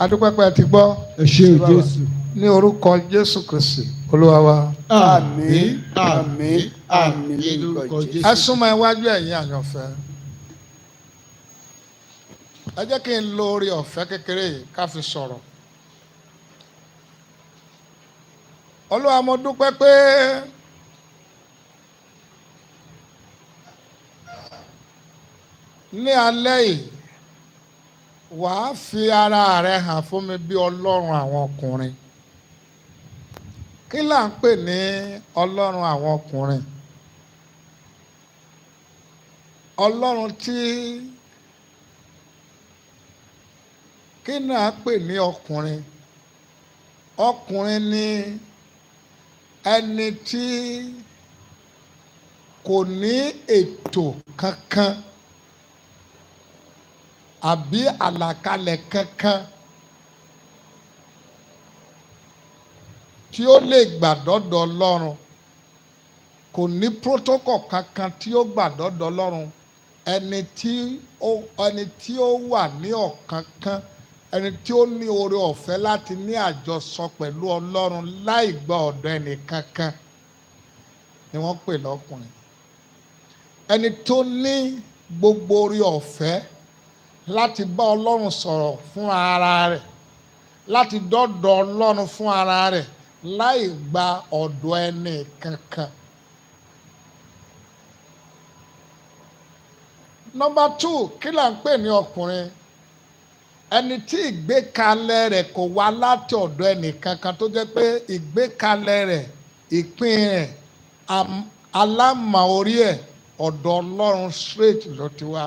Adúpẹ́pẹ́ ti gbọ́. Ẹ ṣé o Jésù. Ní orúkọ Jésù Kristi Olúwa wa. Àmín, àmín, àmín lórúkọ Ẹ Jésù. súnmọ́ iwájú, ẹ̀yin àyànfẹ́. Ẹ jẹ́ kí n lo oore ọ̀fẹ́ kékeré yìí ká fi sọ̀rọ̀. Olúwa, mo dúpẹ́ pé ní alẹ́ yìí wàá fi ara rẹ hàn fún mi bí Ọlọ́run àwọn ọkùnrin. Kí là ń pè ní Ọlọ́run àwọn ọkùnrin? Ọlọ́run tí kí náà pè ní ọkùnrin? Ọkùnrin ni ẹni tí kò ní ètò kankan àbí àlàkalẹ̀ kankan tí ó lè gbà dọ́dọ̀ Ọlọ́run. Kò ní protocol kankan tí ó gbà dọ́dọ̀ Ọlọ́run. Ẹni tí ó wà ní ọ̀kánkán, ẹni tí ó ní oore ọ̀fẹ́ láti ní àjọsọ pẹ̀lú Ọlọ́run láì gba ọ̀dọ̀ ẹnì kankan ni wọ́n pè lọ́kùnrin. Ẹni tó ní gbogbo oore ọ̀fẹ́ láti bá Ọlọ́run sọ̀rọ̀ fún ara rẹ̀, láti dọ́dọ̀ Ọlọ́run fún ara rẹ̀ láì gba ọ̀dọ̀ ẹnì kankan. Number two, kí là ń pè ní ọkùnrin? Ẹni tí ìgbékalẹ̀ rẹ̀ kò wá láti ọ̀dọ̀ ẹnì kankan, tó jẹ́ pé ìgbékalẹ̀ rẹ̀, ìpín rẹ̀, alámà orí ẹ̀, ọ̀dọ̀ Ọlọ́run straight ló ti wá.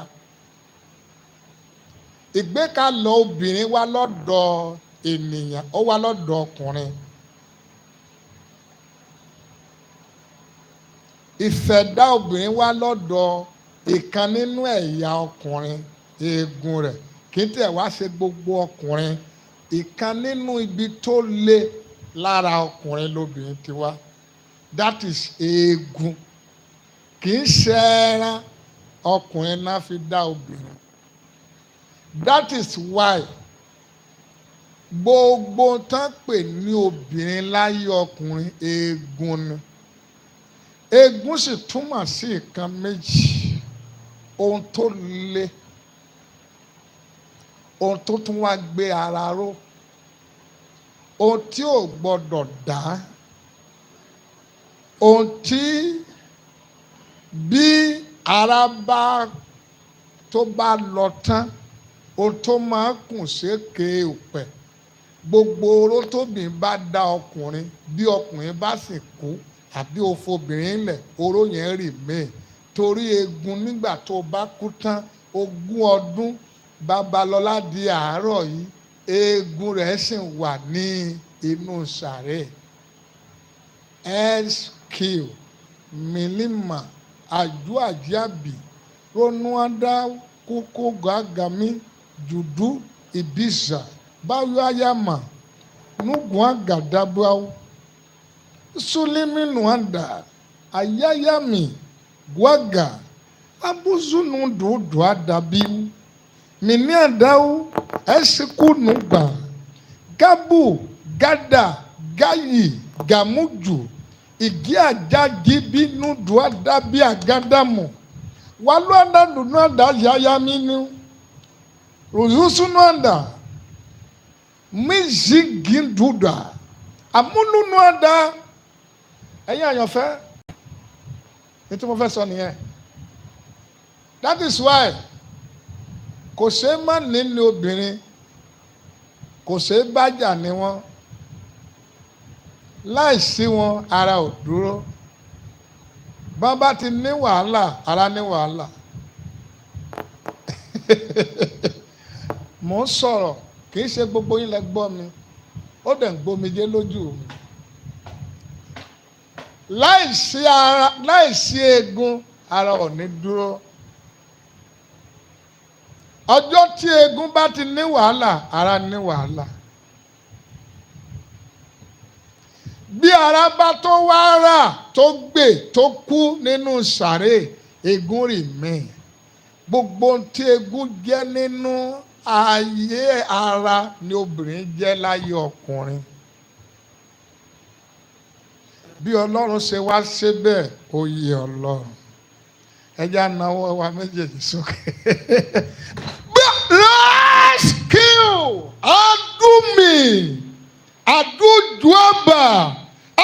Ìgbékalẹ̀ obìnrin wá lọ́dọ̀ ènìyàn, ó wá lọ́dọ̀ ọkùnrin. Ìṣẹ̀dá obìnrin wá lọ́dọ̀ ìkan nínú ẹ̀yà ọkùnrin, eegun rẹ̀. Kì í tẹ̀ wá ṣe gbogbo ọkùnrin. Ìkan nínú ibi tó le lára ọkùnrin lobìnrin ti wá. That is eegun. Kì í ṣe ẹran ọkùnrin náà fi dá obìnrin. That is why gbogbo tán pè ní obìnrin láyé ọkùnrin, eegun ni. Eegun sì túmọ̀ sí nǹkan méjì: ohun tó le, ohun tó tún wá gbé ara ró, ohun tí ò gbọdọ̀ dá, ohun tí bí ara bá tó bá lọ tán, ohun tó máa kùn sékè òpẹ̀. Gbogbo oró tóbi bá dá ọkùnrin, bí ọkùnrin bá sì kú àbí òfobìnrin lẹ̀, oró yẹn remain, torí eegun. Nígbà tó bá kú tán, 20 ọdún Babalọ́lá di àárọ̀ yìí, eegun rẹ̀ sì wà ní inú sàré. SQ milima ajuajiabi ronuada kókó gàgàmí judu ibiza báyọ̀ayàmà nugun agadabuawo suliminuada ayayami guaga abuzunu dudu adabiu miniadawu esikunugba gabu gada gayi gamuju igi ajaji bínú adabi agadamu wàlú adadunu ada yayaminu rùzúsúnú ada miziginduda amúnúnú ada. Ẹ̀yin àyànfẹ́, ní tí mo fẹ́ sọ nìyẹn. That is why kò ṣeé má nílé obìnrin, kò ṣeé bájà ní wọn. Láìsí wọn, ara ò dúró. Bọ́n bá ti ní wàhálà, ara ní wàhálà. Mò ń sọ̀rọ̀, kì í ṣe gbogbo yín lẹ gbọ́ mi. Ó dẹ̀ ń gbomijé lójú mi. Láìsí ara, láìsí eegun, ara ò ní dúró. Ọjọ́ tí eegun bá ti ní wàhálà, ara ní wàhálà. Bí ara bá tó wá rà, tó gbè, tó kú nínú sàré, eegun remain. Gbogbo ohun tí eegun jẹ́ nínú Ayé ara ni obìnrin jẹ́ láyé ọkùnrin. Bí Ọlọ́run ṣe wá ṣe bẹ́ẹ̀, ó yé Ọlọ́run. Ẹ jẹ́ á nawọ́ wa méjèèjì sókè. Rescue adumi aduduaba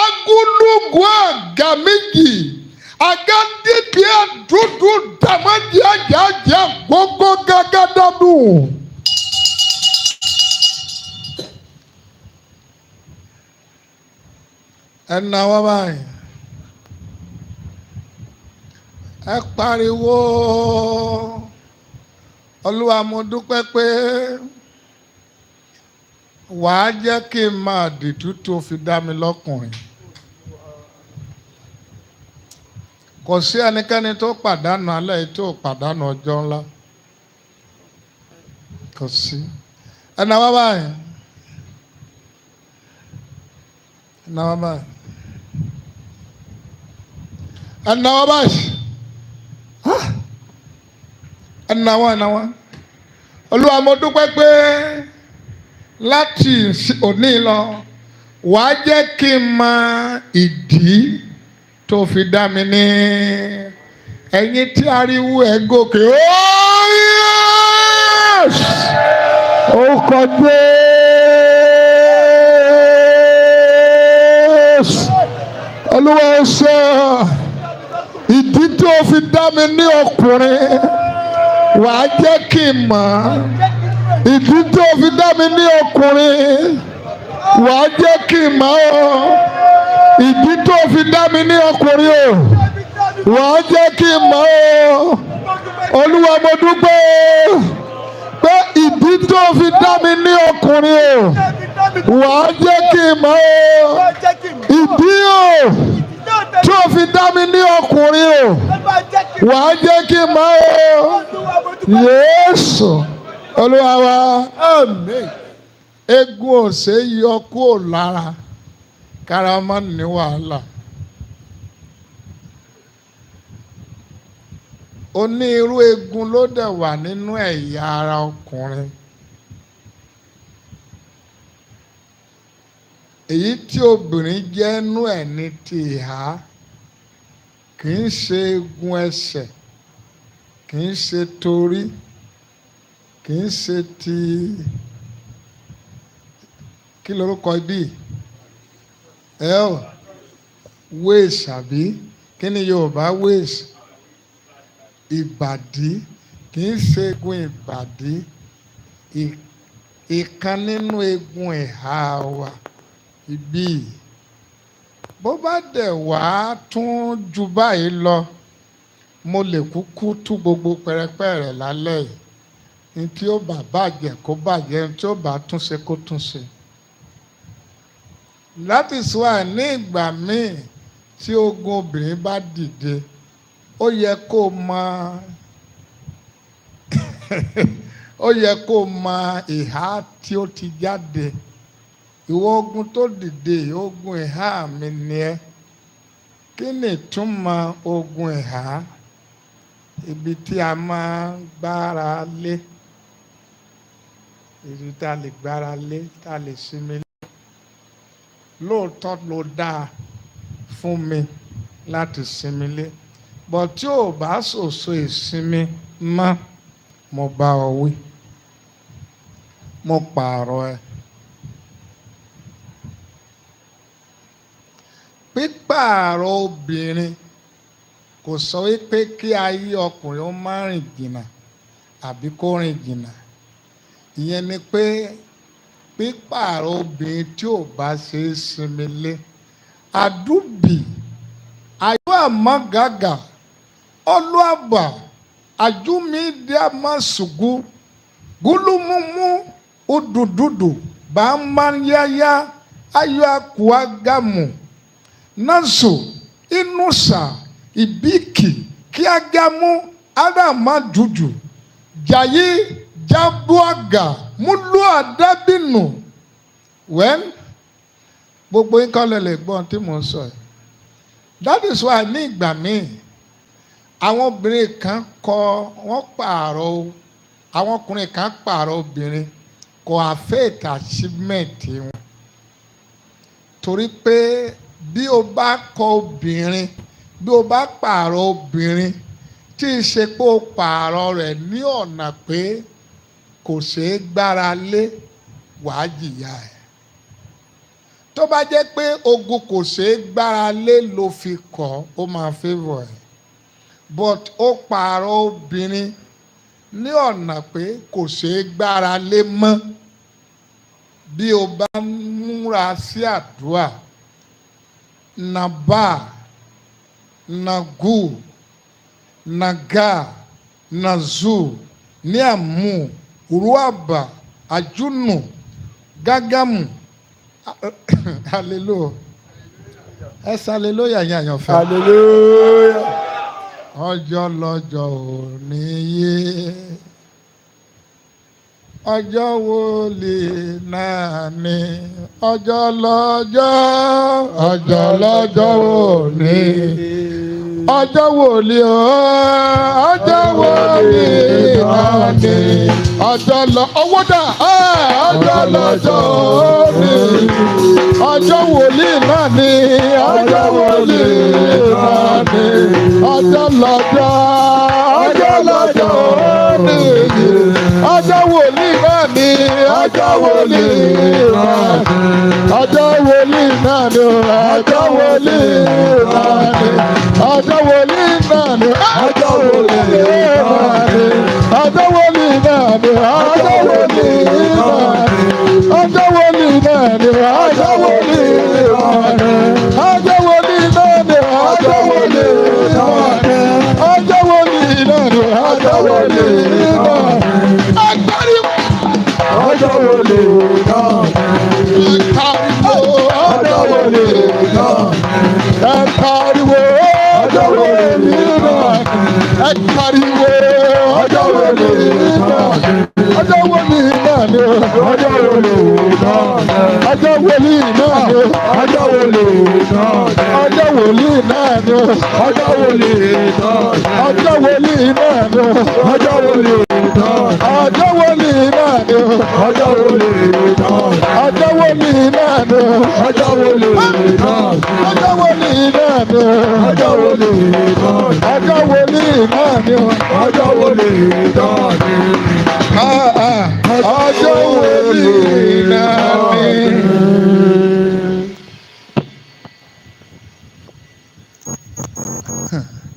agulugu agamiji agadidi adudu damaji ajaja gbogbo gagadadu. Ẹ nawọ́ báyìí, ẹ pariwo, "Olúwa, mo dúpẹ́ pé wàá jẹ́ kí n máa dìtú tó fi dá mi lọ́kùnrin." Kò sí ẹnikẹ́ni tó pàdánù alẹ́ yìí tó pàdánù ọjọ́ ńlá, kò sí. Ẹ nawọ́ báyìí, ẹ nawọ́ báyìí, ẹ nawọ́ báyìí, ẹ nawọ́, ẹ nawọ́. "Olúwa, mo dúpẹ́ pé láti òní lọ, wàá jẹ́ kí n mọ ìdí tó fi dá mi ní." Ẹ̀yin tí ariwo ẹ̀ gòkè, oh yes! Orúkọ Jésù. Olúwa, ó ṣe ìdí tó fi dá mi ní ọkùnrin, wàá jẹ́ kí n mọ̀. Ìdí tó fi dá mi ní ọkùnrin, wàá jẹ́ kí n mọ̀ ọ́. Ìdí tó fi dá mi ní ọkùnrin o, wàá jẹ́ kí n mọ̀ ọ́. Olúwa, mo dúpẹ́ pé ìdí tó fi dá mi ní ọkùnrin o, wàá jẹ́ kí n mọ̀ ọ́. Ìdí o tó fi dá mi ní ọkùnrin o, wàá jẹ́ kí n mọ̀ ọ́. Yéésù Olúwa wa. Amen. Egun ò ṣe é yọ kúrò lára kára má ní wàhálà. Onírú egun ló dẹ̀ wà nínú ẹ̀yà ara ọkùnrin. Èyí tí obìnrin jẹ́ nú ẹ̀ ní ti ìhà, kì í ṣe egun ẹsẹ̀, kì í ṣe torí, kì í ṣe ti kí lorúkọ bí ẹ ọ waist, àbí kí ni Yorùbá waist? Ìbàdí. Kì í ṣe egun ìbàdí. Ìkan nínú egun ìhà wa ibi bó bá dẹ̀ wá tún ju báyìí lọ, mo lè kúkú tú gbogbo pẹrẹpẹrẹ lálẹ́ yìí. Ní tí ó bá bàjẹ́ kó bàjẹ́, ní tí ó bá túnṣe kó túnṣe. That is why ní ìgbà míì tí ogun obìnrin bá dìde, ó yẹ kó mọ ìhà tí ó ti jáde. Ìwọ ogun tó dìde, ogun ìhà mi ni ẹ́. Kí ni ìtumọ̀ ogun ìhà? Ibi tí a máa ń gbára lé, ibi tí a lè gbára lé, tá a lè sinmi lé. Lóòótọ́ ló dáa fún mi láti sinmi lé, but tí ò bá ṣòṣo ìsinmi mọ́, mo bá ọ wí, mo pààrọ̀ ẹ. Pípààrọ̀ obìnrin kò sọ wípé kí ayé ọkùnrin ó má rìn jìnnà àbí kó rìn jìnnà. Ìyẹn ni pé pípààrọ̀ obìnrin tí ò bá ṣe é sinmi lé. Àdúbì ayé àmọ́ gàgà ọlọ́àbà àjùmídìámàṣùgù gúlùmùmù òdùdùdù bàmáyáyá ayọ̀ àkùágàmù nazo inusa ìbíkì kíágámú ádámàdúdù jàyí jábúàgà múlùú wẹ́n. Gbogbo yín kọ́ lè lè gbọ́n tí mò ń sọ yìí. That is why ní ìgbà míì àwọn obìnrin kan kọ wọ́n pààrọ̀ Àwọn ọkùnrin kan pààrọ̀ obìnrin, kò affect achievement wọn, torí pé bí o bá kọ obìnrin, bí o bá pààrọ̀ obìnrin, tí í ṣe pé o pààrọ̀ rẹ̀ ní ọ̀nà pé kò ṣeé gbára lé, wàá jìyà ẹ̀. Tó bá jẹ́ pé ogun kò ṣeé gbára lé ló fi kọ́, ó máa favour ẹ̀, but ó pààrọ̀ obìnrin ní ọ̀nà pé kò ṣeé gbára lé mọ́. Bí o bá múra sí àdúrà, nàbà, nàgù, nàgà, nàzù, níàmù, ruaba, àjùnù, gágámù. Hallelujah! Ẹ sọ hallelujah yẹn, àyànfẹ́. Hallelujah. Ọjọ́ lọ́jọ́ òní yé, ọjọ́ wòlíì náà ni, ọjọ́ lọ́jọ́, ọjọ́ lọ́jọ́ òní, ọjọ́ wòlíì o, ọjọ́ wòlíì náà ni, ọjọ́ lọ owó dà, ọjọ́ lọ́jọ́ òní, ọjọ́ wòlíì náà ni, ọjọ́ wòlíì náà ni, ọjọ́ lọ́jọ́, ọjọ́ lọ́jọ́ òní, ọjọ́ wòlíì náà ni, ọjọ́ wòlíì náà ni, ọjọ́ wòlíì náà ni, ọjọ́ wòlíì náà ni, ọjọ́ wòlíì náà ni, ọjọ́ wòlíì náà ni, ọjọ́ wòlíì náà ni, ọjọ́ wòlíì náà ni, ọjọ́ wòlíì náà ni, ọjọ́ wòlíì náà ni, ọjọ́ wòlíì náà ni, ọjọ́ wòlíì náà ni, ọjọ́ wòlíì náà ni, ọjọ́ wòlíì náà ni. Agbárí. Ọjọ́ wòlíì náà ni. Pariwo. Ọjọ́ wòlíì náà ni. Ẹ pariwo. Ọjọ́ wòlíì náà ni. Ẹ pariwo. Ọjọ́ wòlíì náà ni. Ọjọ́ wòlíì náà ni. Ọjọ́ wòlíì náà ni. Ọjọ́ wòlíì náà ni. Ọjọ́ wòlíì náà ni. Ọjọ́ wòlíì náà ni. Ọjọ́ wòlíì náà ni. Ọjọ́ wòlíì náà ni. Ọjọ́ wòlíì náà ni. Ọjọ́ wòlíì náà ni. Ọjọ́ wòlíì náà ni. Ọjọ́ wòlíì náà ni. Ọjọ́ wòlíì náà ni. Ọjọ́ wòlíì náà ni. Ọjọ́ wòlíì náà ni. Ọjọ́ wòlíì náà ni. Ọjọ́ wòlíì náà ni. Ah, ah. Ọjọ́ wòlíì náà ni.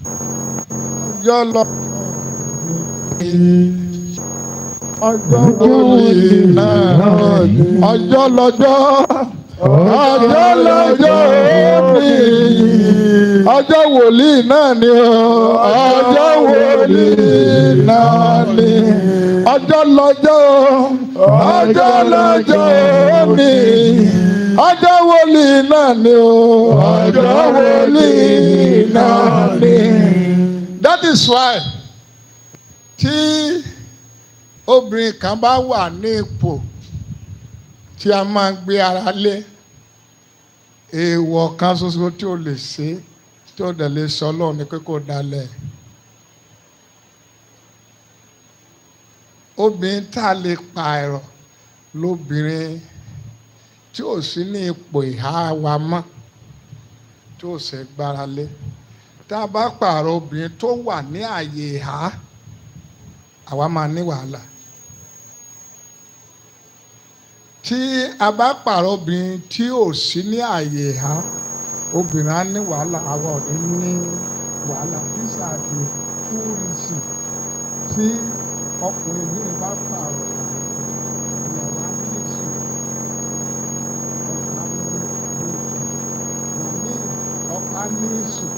Ọjọ́ lọ. Ọjọ́ wòlíì náà ni. Ọjọ́ lọ́jọ́. Ọjọ́ lọ́jọ́ òní. Ọjọ́ wòlíì náà ni o. Ọjọ́ wòlíì náà ni. Ọjọ́ lọ́jọ́. Ọjọ́ lọ́jọ́ òní. Ọjọ́ wòlíì náà ni o. Ọjọ́ wòlíì náà ni. That is why tí obìnrin kan bá wà ní ipò tí a máa gbé ara lé, èèwọ̀ kan ṣoṣo tí o lè ṣe, tí o dẹ̀ lè sọ Ọlọ́run, ni pé kó dalẹ̀. Obìnrin tá a lè pààrọ̀ lóbìnrin tí ò sí ní ipò ìhà wa mọ́, tí ò ṣe gbára lé. Tá a bá pààrọ̀ obìnrin tó wà ní ààyè ìhà, àwa máa ní wàhálà. Tí a bá pààrọ̀ obìnrin tí ò sí ní ààyè ìhà, obìnrin á ní wàhálà, àwa ò ní ní wàhálà. These are the two reasons. Tí ọkùnrin yìí bá pààrọ̀ ìyàwó, á ní ìsìn, ọkọ á ní ìsìn, ọkọ á ní ìsìn,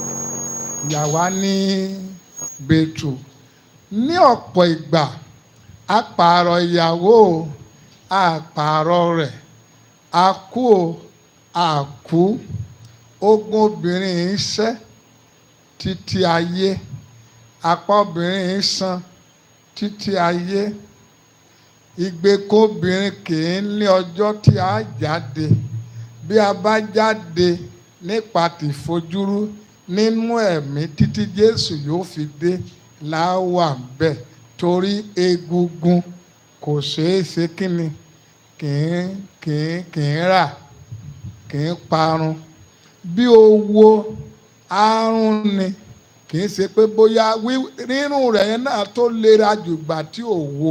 ìyàwó á ní bẹ̀tù. Ní ọ̀pọ̀ ìgbà, a pààrọ̀ ìyàwó, a pààrọ̀ rẹ̀, a kú o, a kú, ogun obìnrin ń ṣẹ́ títí ayé, apá obìnrin ń san títí ayé. Ìgbèkùn obìnrin kì í ní ọjọ́ tí a jáde. Bí a bá jáde nípa tìfojúrú, nínú ẹ̀mí, títí Jésù yóò fi dé láwà bẹ́ẹ̀. Torí egungun kò ṣeé ṣe kíni, kì í rà, kì í parun. Bí owó àrùn ni, kì í ṣe pé bóyá rírùn rẹ̀ yẹn náà tó lera jù gbà tí ò wo,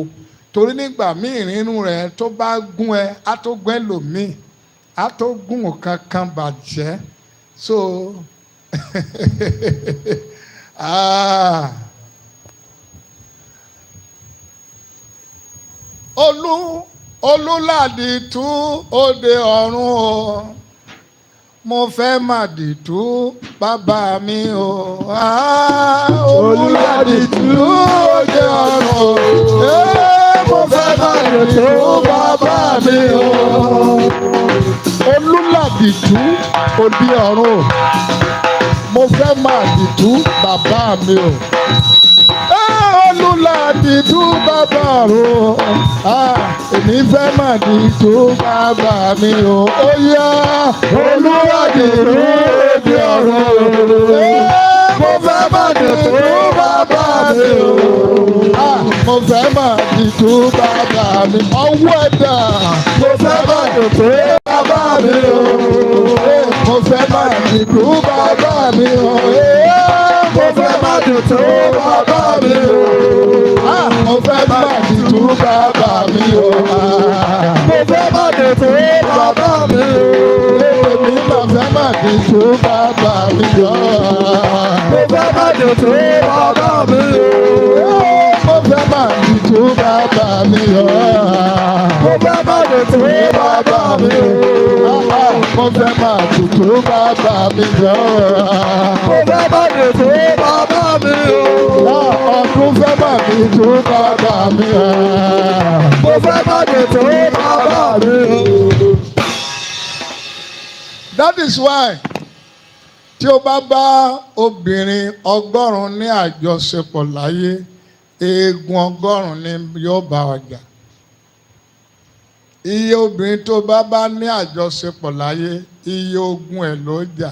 torí nígbà míì rírùn rẹ̀ tó bá gún ẹ, á tó gún ẹlòmíì, á tó gún nǹkan kan bàjẹ́. So ah. Olúládìtú òde ọ̀run o, mo fẹ́ màdìtú bàbá mi o. Ah, Olúládìtú òde ọ̀run o. Mo fẹ́ màdìtú bàbá mi o. Olúládìtú òde ọ̀run o, mo fẹ́ màdìtú bàbá mi o. Olúládìtú bàbá o. Ah, èmi fẹ́ màdìtú bàbá mi o. Ó yá, Olúládìtú òde ọ̀run o. Mo fẹ́ màdìtú bàbá mi o. Ah, mo fẹ́ màdìtú bàbá mi. Ọwọ́ ẹ̀dá. Mo fẹ́ màdìtú bàbá mi o. Mo fẹ́ màdìtú bàbá mi o. Mo fẹ́ màdìtú bàbá mi o. Ah, mo fẹ́ màdìtú bàbá mi o. Ah, Mo fẹ́ màdìtú bàbá mi o. èmi máa fẹ́ màdìtú bàbá mi o. Mo fẹ́ màdìtú bàbá mi o. Mo fẹ́ màdìtú bàbá mi o. Mo fẹ́ màdìtú bàbá mi o. Ah, mo fẹ́ màdìtú bàbá mi o. Mo fẹ́ màdìtú bàbá mi o. Ah, ọdún fẹ́ màdìtú bàbá mi o. Mo fẹ́ màdìtú bàbá mi o. That is why tí o bá bá obìnrin 100 ní àjọṣepọ̀ láyé, eegun 100 ni yóò bá ọjà. Iye obìnrin tó bá bá ní àjọṣepọ̀ láyé, iye ogun ẹ̀ ló jà.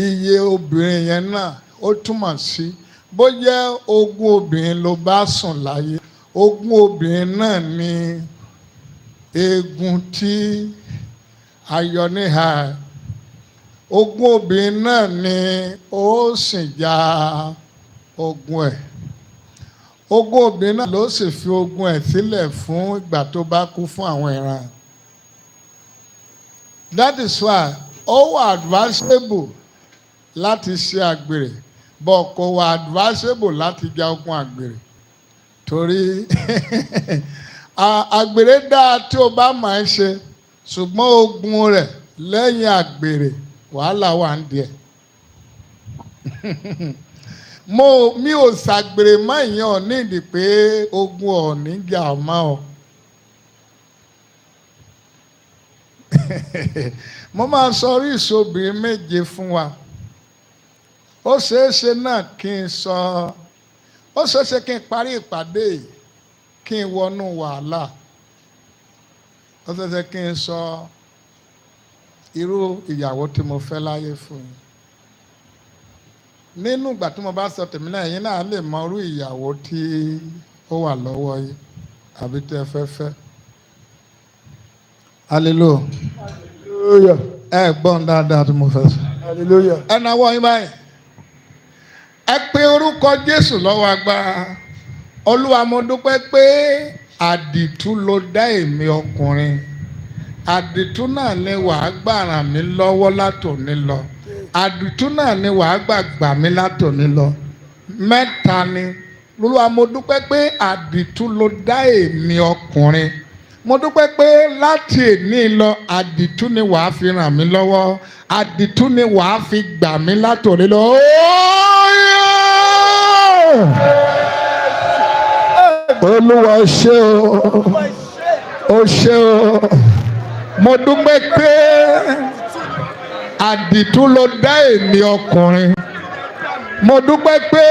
Iye obìnrin yẹn náà ó túmọ̀ sí bó jẹ́ ogún obìnrin ló bá sùn láyé, ogún obìnrin náà ni eegun tí ayọ̀ níhà ẹ̀, ogún obìnrin náà ni ó sì ja ogun ẹ̀, ogún obìnrin náà ló sì fi ogun ẹ̀ sílẹ̀ fún ìgbà tó bá kú fún àwọn ìran. That is why ó wà advisable láti ṣe àgbèrè, but kò wà advisable láti ja ogun àgbèrè, torí àgbèrè dáa tí o bá máa ń ṣe, ṣùgbọ́n ogun rẹ̀ lẹ́yìn àgbèrè, wàhálà wà ń díẹ̀. Mo mi ò ṣàgbèrè mọ́, ìyẹn ò ní ìdí pé ogun ò ní jà ọ́ mọ́ ọ. Mo máa sọ oríṣi obìnrin méje fún wa. Ó ṣeé ṣe náà kí n sọ, ó ṣeé ṣe kí n parí ìpàdé yìí kí n wọnú wàhálà. Ó ṣeé ṣe kí n sọ irú ìyàwó tí mo fẹ́ láyé fún yín. Nínú ìgbà tí mo bá sọ tèmi náà, ẹ̀yin náà lè mọ irú ìyàwó tí ó wà lọ́wọ́ yín àbí tí ẹ fẹ́ fẹ́. Hallelujah. Hallelujah. Ẹ gbọ́n dáadáa tí mo fẹ́ sọ. Hallelujah. Ẹ nawọ́ yín báyìí. Ẹ pe orúkọ Jésù lọ́wọ́ agbára. Olúwa, mo dúpẹ́ pé àdìtú ló dá èmi ọkùnrin. Àdìtú náà ni wàá gbà ràn mí lọ́wọ́ látòní lọ. Àdìtú náà ni wàá gbà gbà mí látòní lọ. Mẹ́ta ni. Olúwa, mo dúpẹ́ pé àdìtú ló dá èmi ọkùnrin. Mo dúpẹ́ pé láti èní lọ, àdìtú ni wàá fi ràn mí lọ́wọ́. Àdìtú ni wàá fi gbà mí látòní lọ. Olúwa, ṣé o, o ṣé o. Mo dúpẹ́ pé àdìtú ló dá èmi ọkùnrin. Mo dúpẹ́ pé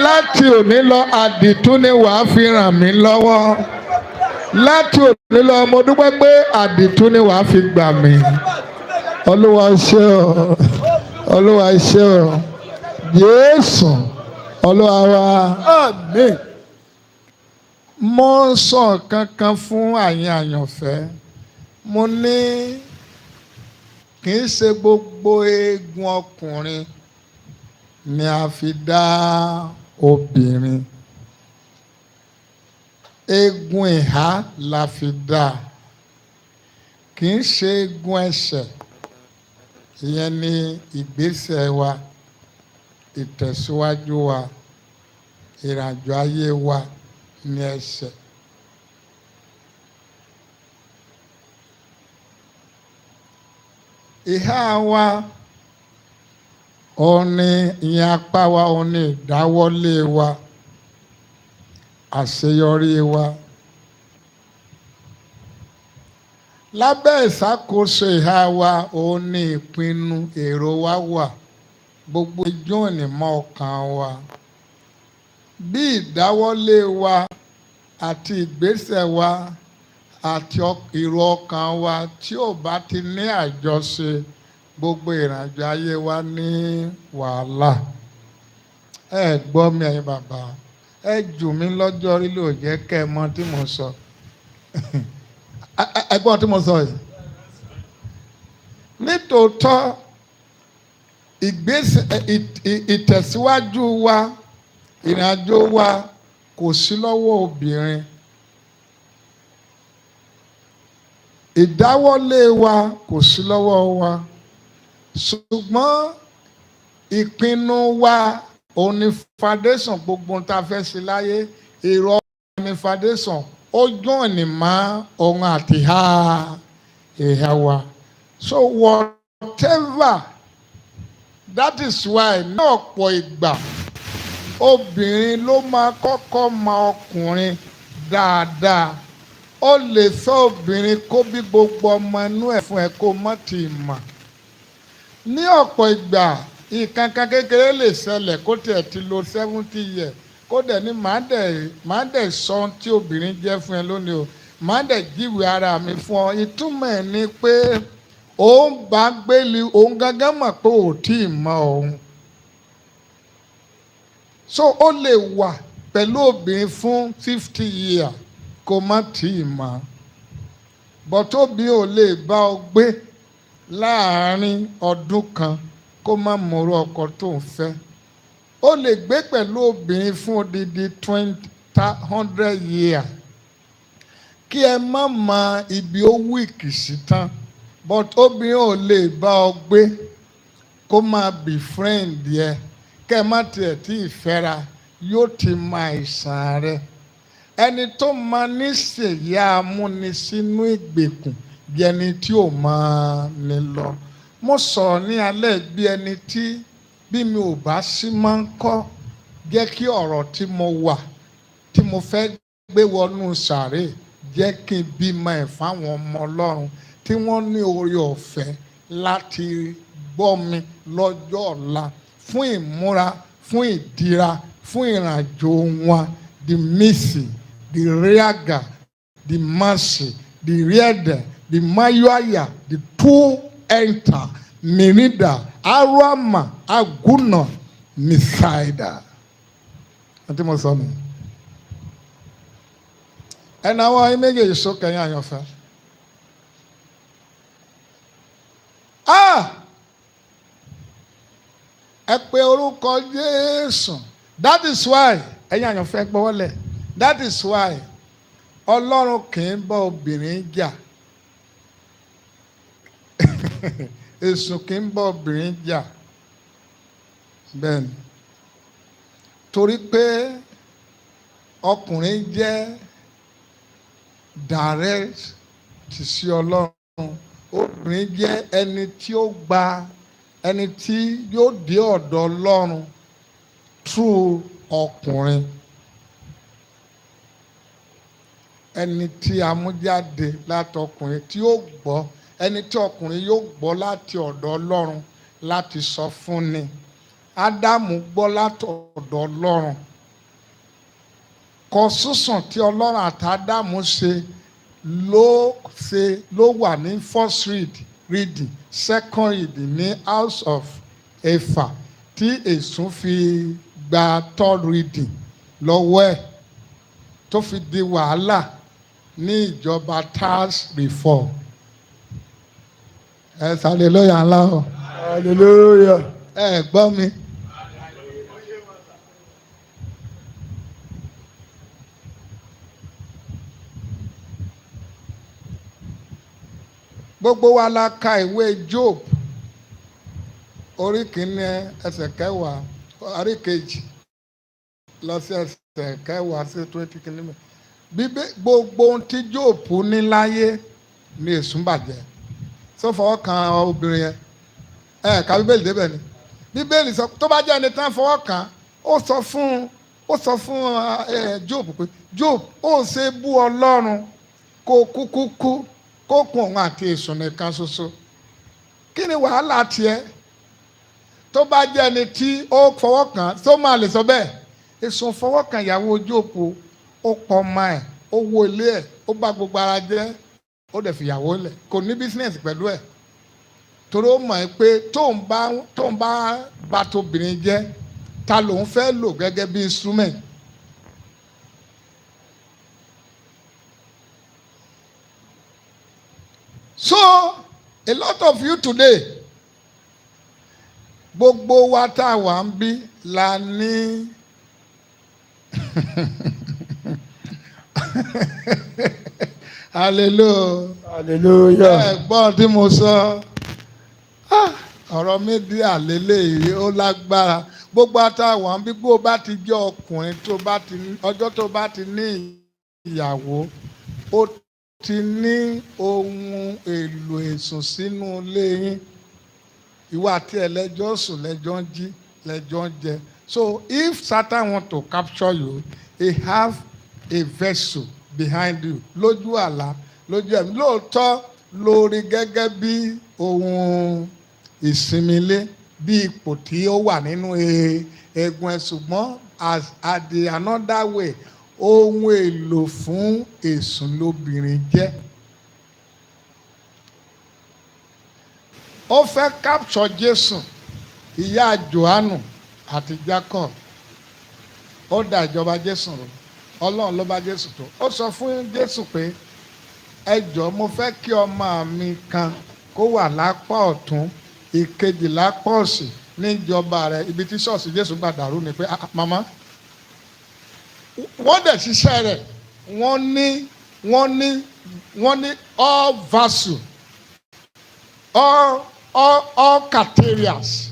láti òní lọ, àdìtú ni wàá fi ràn mí lọ́wọ́. Láti òní lọ, mo dúpẹ́ pé àdìtú ni wàá fi gbà mí. Olúwa, ṣé o, Olúwa, ṣé o. Jésù Olúwa wa. Amen. Mo sọ kankan fún àyìn àyànfẹ́. Mo ní kì í ṣe gbogbo eegun ọkùnrin ni a fi dá obìnrin. Eegun ìhà la fi dá. Kì í ṣe eegun ẹsẹ̀. Ìyẹn ni ìgbésẹ̀ wa, ìtẹ̀síwájú wa, ìrìnàjò ayé wa ní ẹsẹ̀. Ìhà wa, òun ni ìyẹn apá wa, òun ni ìdáwọ́lé wa, àṣeyọrí wa. Lábẹ́ ìṣàkóso ìhà wa, òun ni ìpinnu èrò wa wà. Gbogbo ijó ní mọ́ ọkàn wa. Bí ìdáwọ́lé wa àti ìgbésẹ̀ wa àti èrò ọkàn wa tí ò bá ti ní àjọṣe, gbogbo ìrìnàjò ayé wa ní wàhálà. Ẹ gbọ́ mi, ẹ̀yin bàbá, ẹ jù mí lọ́jọ́ orí ló jẹ́ kẹ́ ẹ mọ̀ tí mo sọ. Ẹ gbọ́ tí mo sọ yìí. Nítòótọ́, ìgbésẹ̀ ìtẹ̀síwájú wa, ìrìnàjò wa kò sí lọ́wọ́ obìnrin. Ìdáwọ́lé wa kò sí lọ́wọ́ wa. Ṣùgbọ́n ìpinnu wa òun ni foundation gbogbo ohun tá a fẹ́ ṣe láyé. Èrò ọkàn ni foundation. Ó join mọ́ òun àti ìhà wa. So whatever, that is why ní ọ̀pọ̀ ìgbà obìnrin ló máa kọ́kọ́ mọ ọkùnrin dáadáa. Ó lè fẹ́ obìnrin kó bí gbogbo ọmọ inú ẹ̀ fún ẹ kó mọ́ ti mọ̀. Ní ọ̀pọ̀ ìgbà, ìkankan kékeré lè ṣẹlẹ̀ kó tiẹ̀ ti lo 70 years, kó dẹ̀ ní màá dẹ̀ sọ ohun tí obìnrin jẹ́ fún ẹ lónìí o, màá dẹ̀ jíwèé ara mi fún ọ. Ìtumọ̀ ẹ̀ ni pé òun bá gbélé òun gángan mọ̀ pé ò tí ì mọ òun. So ó lè wà pẹ̀lú obìnrin fún 50 years kó má tí ì mọ̀. But obìnrin ò lè bá ọ gbé láàárín ọdún kan kó má mọ̀rọ̀ ọkọ tó ń fẹ́. Ó lè gbé pẹ̀lú obìnrin fún odidi 20, 100 years kí ẹ má mọ ibi ó weak sí tán. But obìnrin ò lè bá ọ gbé kó máa befriend yẹ, kẹ́ ẹ má tiẹ̀ tí ì fẹ́ra, yóò ti mọ àìsàn rẹ. Ẹni tó máa ní ṣèyí amúni sínú ìgbèkùn jẹni tí ò máa ní lọ. Mo sọ̀rọ̀ ní alẹ́ bí ẹni tí bí mi ò bá sí máa ń kọ́ jẹ́ kí ọ̀rọ̀ tí mo wà tí mo fẹ́ gbé wọnú sàárè jẹ́ kí n bímọ ẹ̀ fáwọn ọmọ Ọlọ́run tí wọ́n ní oore ọ̀fẹ́ láti gbọ́ mi lọ́jọ́ ọ̀la fún ìmúra, fún ìdíra, fún ìrìnàjò wọn. The missing, the riaga, the mercy, the rieda, the mayuaya, the two enter mirida aruama aguna misaida. Àti mo sọ mi ẹnà àwọn ayé méjèèjì sókè yín, àyànfẹ́. Ah! Ẹ pe orúkọ Jésù. That is why, ẹ̀yin àyànfẹ́, gbọ́wọ́lẹ̀. That is why Ọlọ́run kì í bá obìnrin jà, èṣù kì í bá obìnrin jà. Bẹ́ẹ̀ ni, torí pé ọkùnrin jẹ́ direct ti sí Ọlọ́run, obìnrin jẹ́ ẹni tí ó gba ẹni tí yóò dé ọ̀dọ̀ Ọlọ́run through ọkùnrin. Ẹni tí a mú jáde láti ọkùnrin tí ó gbọ́, ẹni tí ọkùnrin yóò gbọ́ láti ọ̀dọ̀ Ọlọ́run láti sọ fún ni. Ádámù gbọ́ láti ọ̀dọ̀ Ọlọ́run. Kọ sísùn tí Ọlọ́run àti Ádámù ṣe ló ṣe ló wà ní first reading, second reading ní house of Efa tí èṣù fi gba third reading lọ́wọ́ ẹ̀. Tó fi di wàhálà ní ìjọba tax reform. Ẹ sáré lóyà ńlá o. Hallelujah. Ẹ gbọ́ mi. Gbogbo wa la ka ìwé Job, orí kìíní, ẹsẹ̀ 10, orí 2 lọ sí ẹsẹ̀ 10 sí 20 kìíní. Bíbé gbogbo ohun tí Job ní láyé ní èṣù bàjẹ́. Sọ fọwọ́ kan obìnrin yẹn? Ẹ ka Bíbélì débẹ̀ ni. Bíbélì sọ, tó bá jẹ́ ẹni tán fọwọ́ kàn, ó sọ fún Job pé, "Job, ó ṣe bú Ọlọ́run kó kúkú kú, kó kun òun àti èṣù nìkan ṣoṣo. Kí ni wàhálà tiẹ̀?" Tó bá jẹ́ ẹni tí ó fọwọ́ kàn, tó máa lè sọ bẹ́ẹ̀? Èṣù fọwọ́ kàn ìyàwó Job, ó pọ̀ ọmọ ẹ̀, ó wó ilé ẹ̀, ó bá gbogbo ara jẹ́, ó dẹ̀ fìyàwó lẹ̀, kò ní business pẹ̀lú ẹ̀, torí ó mọ̀ ẹ́ pé tóun bá bá tóbìnrin jẹ́, ta lòun fẹ́ lò gẹ́gẹ́ bí instrument. So a lot of you today, gbogbo wa tá a wà ń bí la ní hallelujah. Hallelujah. Ẹ gbọ́n tí mo sọ. Ah, ọ̀rọ̀ media lélẹ́yìí ó lágbára. Gbogbo àtàwọn bí gbó bá ti jẹ́ ọkùnrin, tó bá ti ọjọ́ tó bá ti ní ìyàwó, ó ti ní ohun èlò èsùn sínú ilé yín. Ìwọ àti ẹlẹ́jọ́ sùn, lẹ́jọ́ ń jí, lẹ́jọ́ ń jẹ. So if Satan want to capture you, he have a vessel behind you, lójú àlá, lójú ẹ̀mí. Lóòótọ́ lórí gẹ́gẹ́ bí ohun ìsinmilé, bí ipò tí ó wà nínú eegun ẹ̀, ṣùgbọ́n as at the another way, ohun èlò fún èsùn lobìnrin jẹ́. Ó fẹ́ capture Jésù, ìyá Jòhánù àti Jacob, ó da ìjọba Jésù rú. Ọlọ́run ló bá Jésù tó. Ó sọ fún Jésù pé, "Ẹ jọ̀ọ́, mo fẹ́ kí ọmọ mi kan kó wà lápá ọ̀tún, ìkejì lápá òsì níjọba rẹ̀." Ibi tí ṣọ́ọ̀ṣì Jésù gbà dàrú ni pé, "Ah, màmá." Wọ́n dẹ̀ ṣiṣẹ́ rẹ̀. Wọ́n ní all vessel, all materials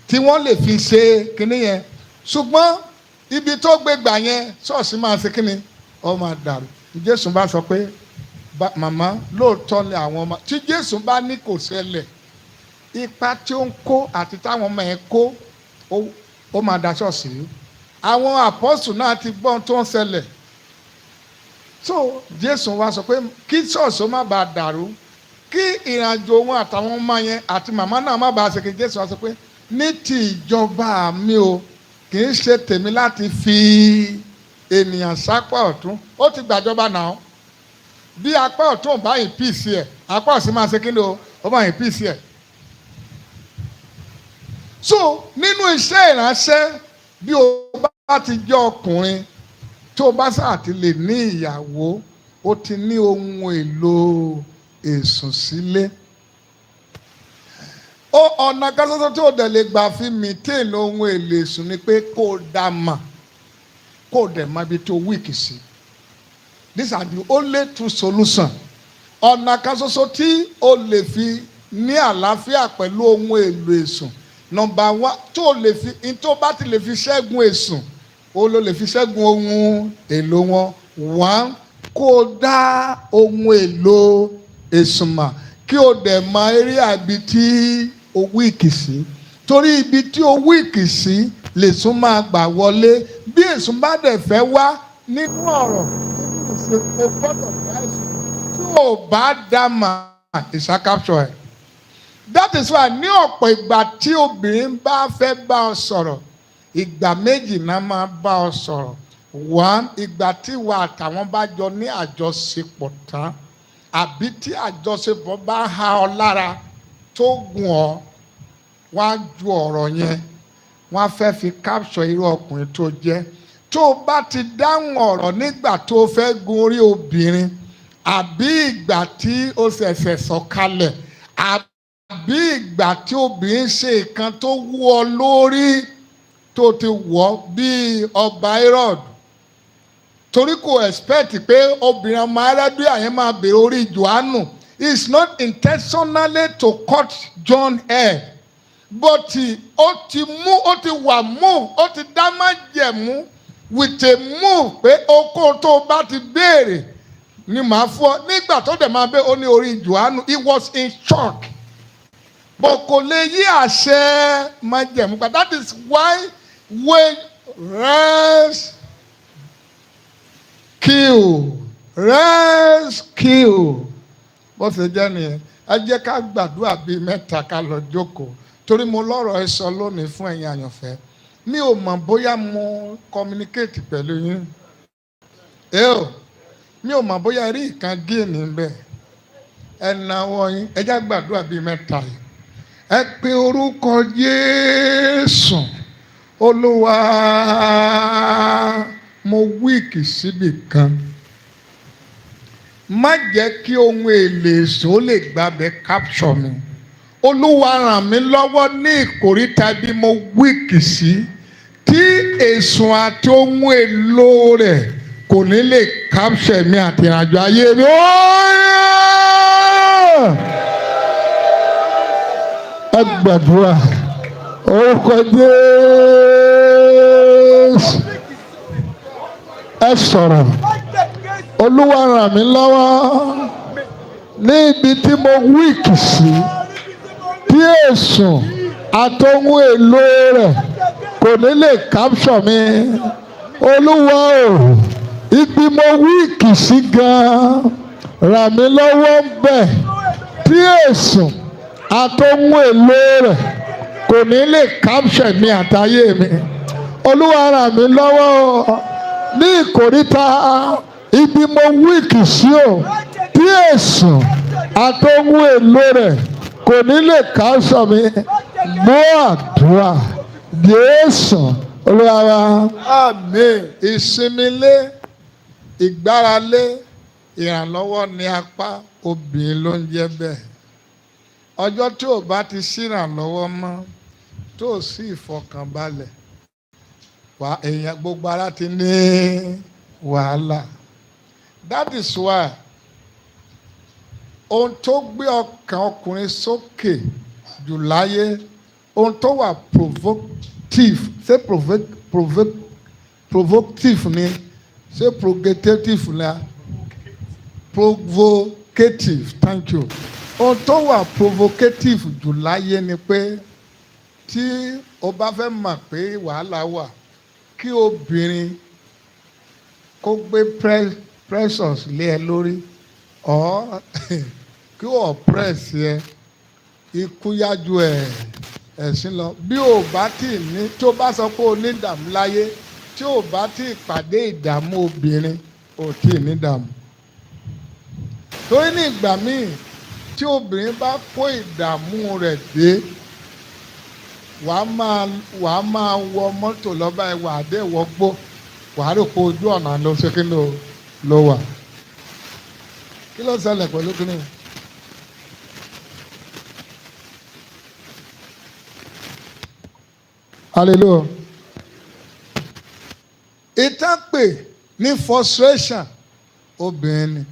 tí wọ́n lè fi ṣe kinní yẹn, ṣùgbọ́n ibi tó gbé gbà yẹn, ṣọ́ọ̀ṣì máa ṣe kinní, ó máa dàrú. Jésù bá sọ pé, "Màmá, lóòótọ́ ni àwọn ọmọ tí Jésù bá ní kò ṣẹlẹ̀, ipa tí ó ń kó àti táwọn ọmọ yẹn kó, ó máa da ṣọ́ọ̀ṣì rú." Àwọn àpọ́sù náà ti gbọ́n tó ń ṣẹlẹ̀. So Jésù wá sọ pé kí ṣọ́ọ̀ṣì ó má bàa dàrú, kí ìrìnàjò wọn àtàwọn ọmọ yẹn àti màmá náà má bàa ṣe, kí Jésù wá sọ pé, "Ní ti ìjọba mi o, kì í ṣe tèmi láti fi ènìyàn sápá ọ̀tún." Ó ti gbàjọba náà. Bí apá ọ̀tún ò bá yìn píìsì ẹ̀, apá òsì máa ṣe kí ni o? Ó máa yìn píìsì ẹ̀. So nínú iṣẹ́ ìránṣẹ́, bí o bá ti jẹ́ ọkùnrin, tó o bá sáà ti lè ní ìyàwó, o ti ní ohun èlò èsùn sílé. Ó ọ̀nà kan ṣoṣo tó o dẹ̀ lè gbà fi maintain ohun èlò èsùn ni pé kó o dá mà, kó o dẹ̀ mọ ibi tó weak sí. These are the only two solutions. Ọ̀nà kan ṣoṣo tí o lè fi ní àlàáfíà pẹ̀lú ohun èlò èsùn, number one, tó o lè fi n tó bá ti lè fi ṣẹ́gun èsùn, o ló lè fi ṣẹ́gun ohun èlò wọn. One, kó o dá ohun èlò èsùn mà, kí o dẹ̀ mọ eré àbí tí o weak sí, torí ibi tí o weak sí lè tún máa gbà wọlé. Bí èsùn bá dẹ̀ fẹ́ wá nínú ọ̀rọ̀, nínú ìṣe, o gbọ́dọ̀ dá èsùn. Tí o bá dá mà, ìṣá capture ẹ̀. That is why ní ọ̀pọ̀ ìgbà tí obìnrin bá fẹ́ bá ọ sọ̀rọ̀, ìgbà méjì náà máa bá ọ sọ̀rọ̀. One, ìgbà tí ìwà àtàwọn bá jọ ní àjọṣepọ̀ tán, àbí tí àjọṣepọ̀ bá há ọ lára tó gùn ọ, wọ́n á ju ọ̀rọ̀ yẹn, wọ́n á fẹ́ fi capture irú ọkùnrin tó jẹ́. Tó o bá ti dáhùn ọ̀rọ̀ nígbà tó o fẹ́ gun orí obìnrin, àbí ìgbà tí o ṣẹ̀ṣẹ̀ sọ̀kalẹ̀, àbí ìgbà tí obìnrin ṣe nǹkan tó wú ọ lórí, tó ti wọ̀ bíi ọba Herod, torí kò expect pé obìnrin ọmọ Herodias yẹn máa bèrè orí Johannu. It's not intentionally to cut John head, but ó ti mú, ó ti wà move, ó ti dá májẹ̀mú with a move pé okó tó o bá ti béèrè ni màá fún ọ. Nígbà tó dẹ̀ máa bẹ́, ó ní orí Johannu. He was in shock, but kò lè yí àṣẹ májẹ̀mú pa. That is why when rescue, rescue, bó ṣe jẹ́ nìyẹn. Ẹ jẹ́ ká gbàdúrà bíi mẹ́ta, ká lọ jókòó, torí mo lọ́rọ̀ ẹ sọ lónìí fún ẹ̀yin àyànfẹ́. Mi ò mọ̀ bóyá mo communicate pẹ̀lú yín ẹ o. Mi ò mọ̀ bóyá rí ìkan géènì bẹ́ẹ̀. Ẹ náwó yín, ẹ já gbàdúrà bíi mẹ́ta yìí. Ẹ pe orúkọ Jésù. Olúwa, mo weak síbì kan, má jẹ́ kí ohun èlò èso lè gbàbẹ capture mi. Olúwa, ràn mí lọ́wọ́ ní ìkóríta bí mo weak sí, tí èso àti ohun èlò rẹ̀ kò ní lè capture mi àti ìrìnàjò ayé mi. Óyá! Ẹ gbàdúrà, orúkọ Jésù. Ẹ sọ̀rọ̀. Olúwa, ràn mí lọ́wọ́ ní ibi tí mo weak sí, tí èsùn àtohun èlò rẹ̀ kò ní lè capture mi. Olúwa o, ibi mo weak sí gan-an, ràn mí lọ́wọ́ ń bẹ̀, tí èsùn àtohun èlò rẹ̀ kò ní lè capture mi àtayé mi. Olúwa, ràn mí lọ́wọ́ o, ní ìkóríta ibi mo weak sí o, tí èsùn àtohun èlò rẹ̀ kò ní lè capture mi. Gbọ́ àdúrà, Jésù Olúwa wa. Àmín. Ìsinmilé, ìgbáralé, ìrànlọ́wọ́ ní apá obìnrin ló ń jẹ́ bẹ́ẹ̀. Ọjọ́ tí ò bá ti sí ìrànlọ́wọ́ mọ́, tó o sí ìfọkànbalẹ̀ wà, èèyàn gbogbo ara ti ní wàhálà. That is why ohun tó gbé ọkàn ọkùnrin sókè jù láyé, ohun tó wà provocative, ṣé provocative ni, ṣé provocative ni? Provocative, thank you. Ohun tó wà provocative jù láyé ni pé tí o bá fẹ́ mọ̀ pé wàhálà wà, kí obìnrin kó gbé pressures lé ẹ lórí, or kí o oppress ẹ, ikú yájú ẹ ẹ̀sìn lọ. Bí o bá tì ní, tí o bá sọ pé o ní ìdààmú láyé, tí o bá tí pàdé ìdààmú obìnrin, o tí ì ní ìdààmú. Torí ní ìgbà míì, tí obìnrin bá kó ìdààmú rẹ̀ dé, wàá máa wọ mọ́tò lọ́ba ẹ̀, wàá dé wọgbó, wàá rò pé ojú ọ̀nà ló ṣe kí ló ló wà. Kí ló ṣẹlẹ̀ pẹ̀lú kí ni? Hallelujah. Ìtàn pè ní frustration, obìnrin ni.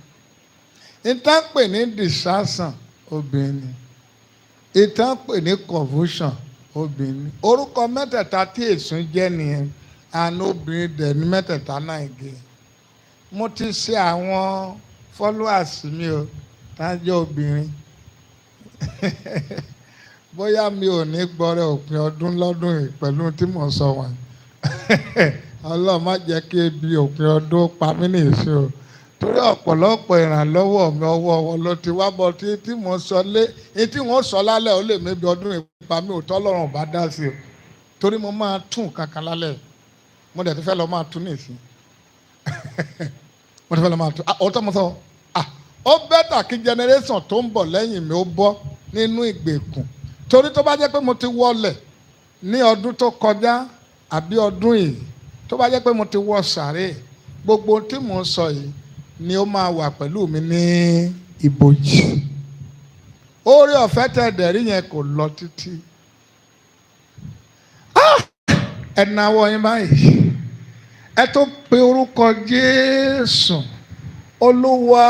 Ìtàn pè ní distraction, obìnrin ni. Ìtàn pè ní confusion, obìnrin ni. Orúkọ mẹ́tẹ̀ẹ̀ta tí èsùn jẹ́ nìyẹn, àná obìnrin dẹ̀ ní mẹ́tẹ̀ẹ̀ta náà gé. Mo ti ṣe àwọn followers mi o, tá a jẹ́ obìnrin. Bóyá mi ò ní gbọ́rẹ̀ òpin ọdún lọ́dún yìí pẹ̀lú tí mò ń sọ wọn. Ọlọ́run má jẹ́ kí ebi òpin ọdún pa mí ní ìṣó. Torí ọ̀pọ̀lọpọ̀ ìrànlọ́wọ́ mi, ọwọ́ wọn ló ti wá bọ̀ tí mò ń sọ lé, ní tí wọ́n sọ lálẹ́, ó lè mébi ọdún yìí pa mí ò tọ́lọ́run bá dá sí o. Torí mo máa tún kankan lálẹ́. Mo dẹ̀ ti fẹ́ lọ máa tún ní ìsín. Mo ti fẹ́ lọ máa tún. Ah, ọ̀tọ̀ mo sọ. Ah, ó better kí generation tó ń bọ̀ lẹ́yìn mi ó bọ́ nínú ìgbèkùn. Torí tó bá jẹ́ pé mo ti wọlẹ̀ ní ọdún tó kọjá àbí ọdún yìí, Tó bá jẹ́ pé mo ti wọ sàárè, gbogbo ohun tí mò ń sọ yìí ni ó máa wà pẹ̀lú mi ní ibojì. Oore ọ̀fẹ́ tẹ̀ dẹ̀rí yẹn kò lọ títí. Ẹ nawọ́ yín báyìí, ẹ tó pe orúkọ Jésù. Olúwa,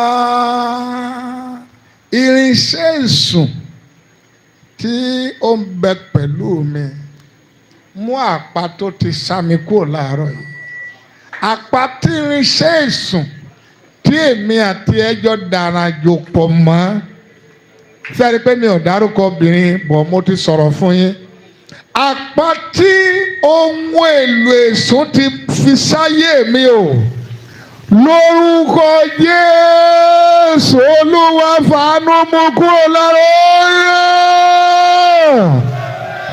irinṣẹ́ èṣù tí ó ń bẹ pẹ̀lú mi, mú àpá tó ti sá mi kúrò láàárọ̀ yìí. Àpá tí irinṣẹ́ èṣù tí èmi àti ẹjọ́ dára jò pọ̀ mọ́ sẹ́ni pé mi ò dárúkọ obìnrin bọ̀, mo ti sọ̀rọ̀ fún yín. Àpá tí ohun èlò èṣù ti fi sáyé mi o, lórúkọ Jésù, Olúwa, fàánú mú kúrò lára rẹ̀.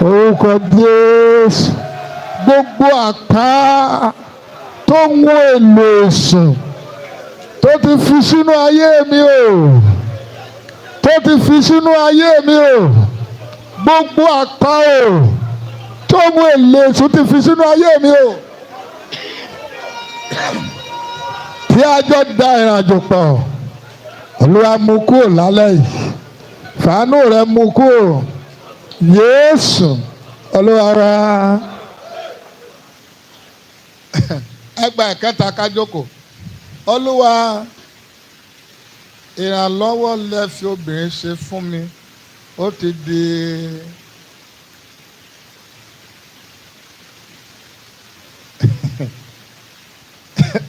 Orúkọ Jésù, gbogbo àpá tó ń wọ èlò èṣù tó ti fi sínú ayé mi o, tó ti fi sínú ayé mi o, gbogbo àpá o tó ń wọ èlò èṣù ti fi sínú ayé mi o, tí a jọ da ìrìnàjò pọ̀, Olúwa, mú kúrò lálẹ́ yìí. Fàánú rẹ mú kúrò, Jésù Olúwa rẹ. Ẹgbà ìkẹta, kájókòó. Olúwa, ìrànlọ́wọ́ lẹ fi obìnrin ṣe fún mi, ó ti di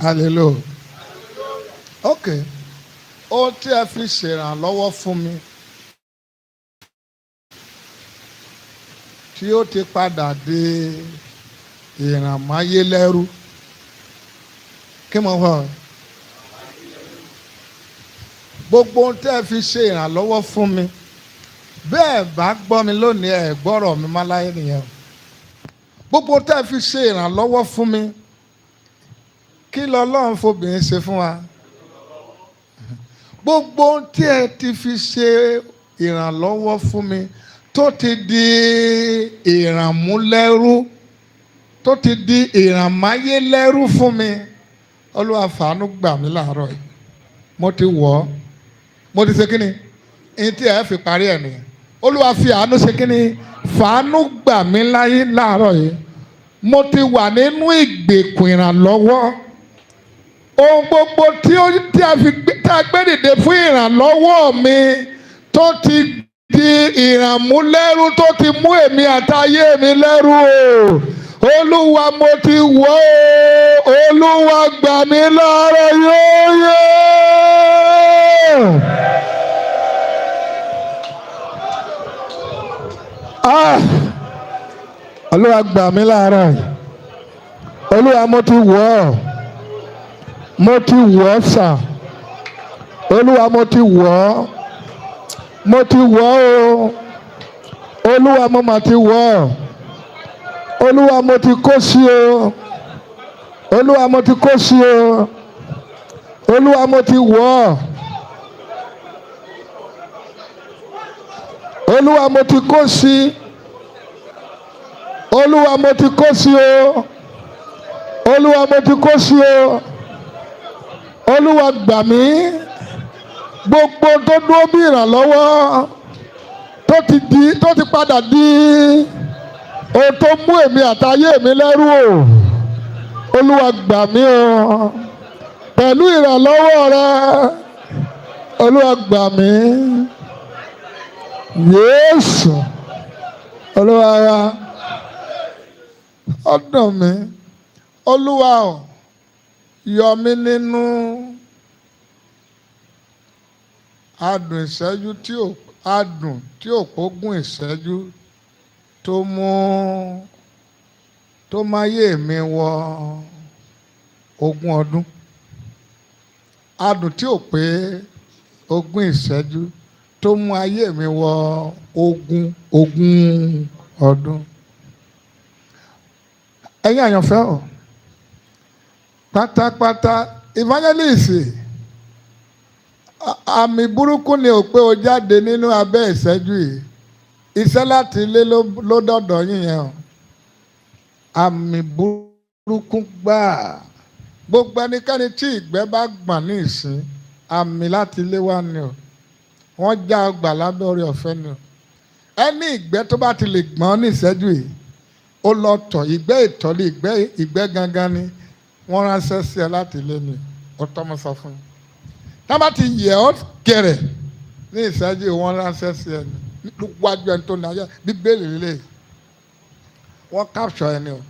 hallelujah. Ok, ohun tí ẹ fi ṣèrànlọ́wọ́ fún mi tí ó ti padà di ìrànmáyélẹ́rú, kí mo fọ gbogbo ohun tí ẹ fi ṣe ìrànlọ́wọ́ fún mi, bẹ́ẹ̀ bá gbọ́ mi lónìí, ẹ gbọ́rọ̀ mi má láyé nìyẹn o. Gbogbo ohun tí ẹ fi ṣe ìrànlọ́wọ́ fún mi, kí lọ́lọ́run fobìnrin ṣe fún wa? Gbogbo ohun tí ẹ ti fi ṣe ìrànlọ́wọ́ fún mi tó ti di ìrànmúlẹ́rú, tó ti di ìrànmáyélẹ́rú fún mi, Olúwa, fàánú gbà mí láàárọ̀ yìí. Mo ti wọ̀ ọ́, mo ti ṣe kí ni ní tí ẹ fi parí ẹ̀ nìyẹn. Olúwa, fi àánú ṣe kí ni, fàánú gbà mí láyé láàárọ̀ yìí. Mo ti wà nínú ìgbèkùn ìrànlọ́wọ́. Ohun gbogbo tí ó tí a fi gbé tí a gbé dìde fún ìrànlọ́wọ́ mi tó ti di ìrànmúlẹ́rú, tó ti mú èmi àtayé mi lẹ́rú o, Olúwa, mo ti wọ̀ ọ́. Olúwa, gbà mí láàárọ̀ yóò yẹ. Ah! Olúwa, gbà mí láàárọ̀ yìí. Olúwa, mo ti wọ̀ ọ́, mo ti wọ̀ ọ́ sà. Olúwa, mo ti wọ̀ ọ́, mo ti wọ̀ ọ́ o. Olúwa, mo mà ti wọ̀ ọ́. Olúwa, mo ti kó sí o. Olúwa, mo ti kó sí o. Olúwa, mo ti wọ̀ ọ́. Olúwa, mo ti kó sí. Olúwa, mo ti kó sí o. Olúwa, mo ti kó sí o. Olúwa, gbà mí. Gbogbo tó dúró bí ìrànlọ́wọ́ tó ti di, tó ti padà di ohun tó mú èmi àtayé mi lẹ́rú o, Olúwa, gbà mí o. Pẹ̀lú ìrànlọ́wọ́ rẹ, Olúwa, gbà mí. Jésù Olúwa wa. Ọdún mi, Olúwa o, yọ mí nínú adùn ìṣẹ́jú tí ò adùn tí ò pógún ìṣẹ́jú tó mú tó máyé mi wọ 20 ọdún, adùn tí ò pé 20 ìṣẹ́jú tó mú ayé mi wọ 20 ọdún. Ẹ̀yin àyànfẹ́ o, pátápátá evangelist, àmì burúkú ni ò pé o jáde nínú abẹ́ ìṣẹ́jú yìí. Iṣẹ́ láti ilé ló dọ̀dọ̀ yín yẹn o. Àmì burúkú. Burúkú gbáà. Gbogbo ẹnikẹ́ni tí ìgbẹ́ bá gbọ̀n ní ìsín, àmì láti ilé wá ni o. Wọ́n já ọgbà lábẹ́ orí ọ̀fẹ́ ni o. Ẹni ìgbẹ́ tó bá ti lè gbọ̀n ní ìṣẹ́jú yìí, ó lọ tọ̀. Ìgbẹ́ ìtọ́lé, ìgbẹ́, ìgbẹ́ gangan ni wọ́n ránṣẹ́ sí ẹ láti ilé ni o. Tọ́ mo sọ fún yín, tá bá ti yẹ ọ́ gẹ̀rẹ̀ ní ìṣẹ́jú yìí, wọ́n ránṣẹ́ sí ẹ ní wájú ẹni tó ní ayé. Bíbélì lè wọ́n capture ẹni o.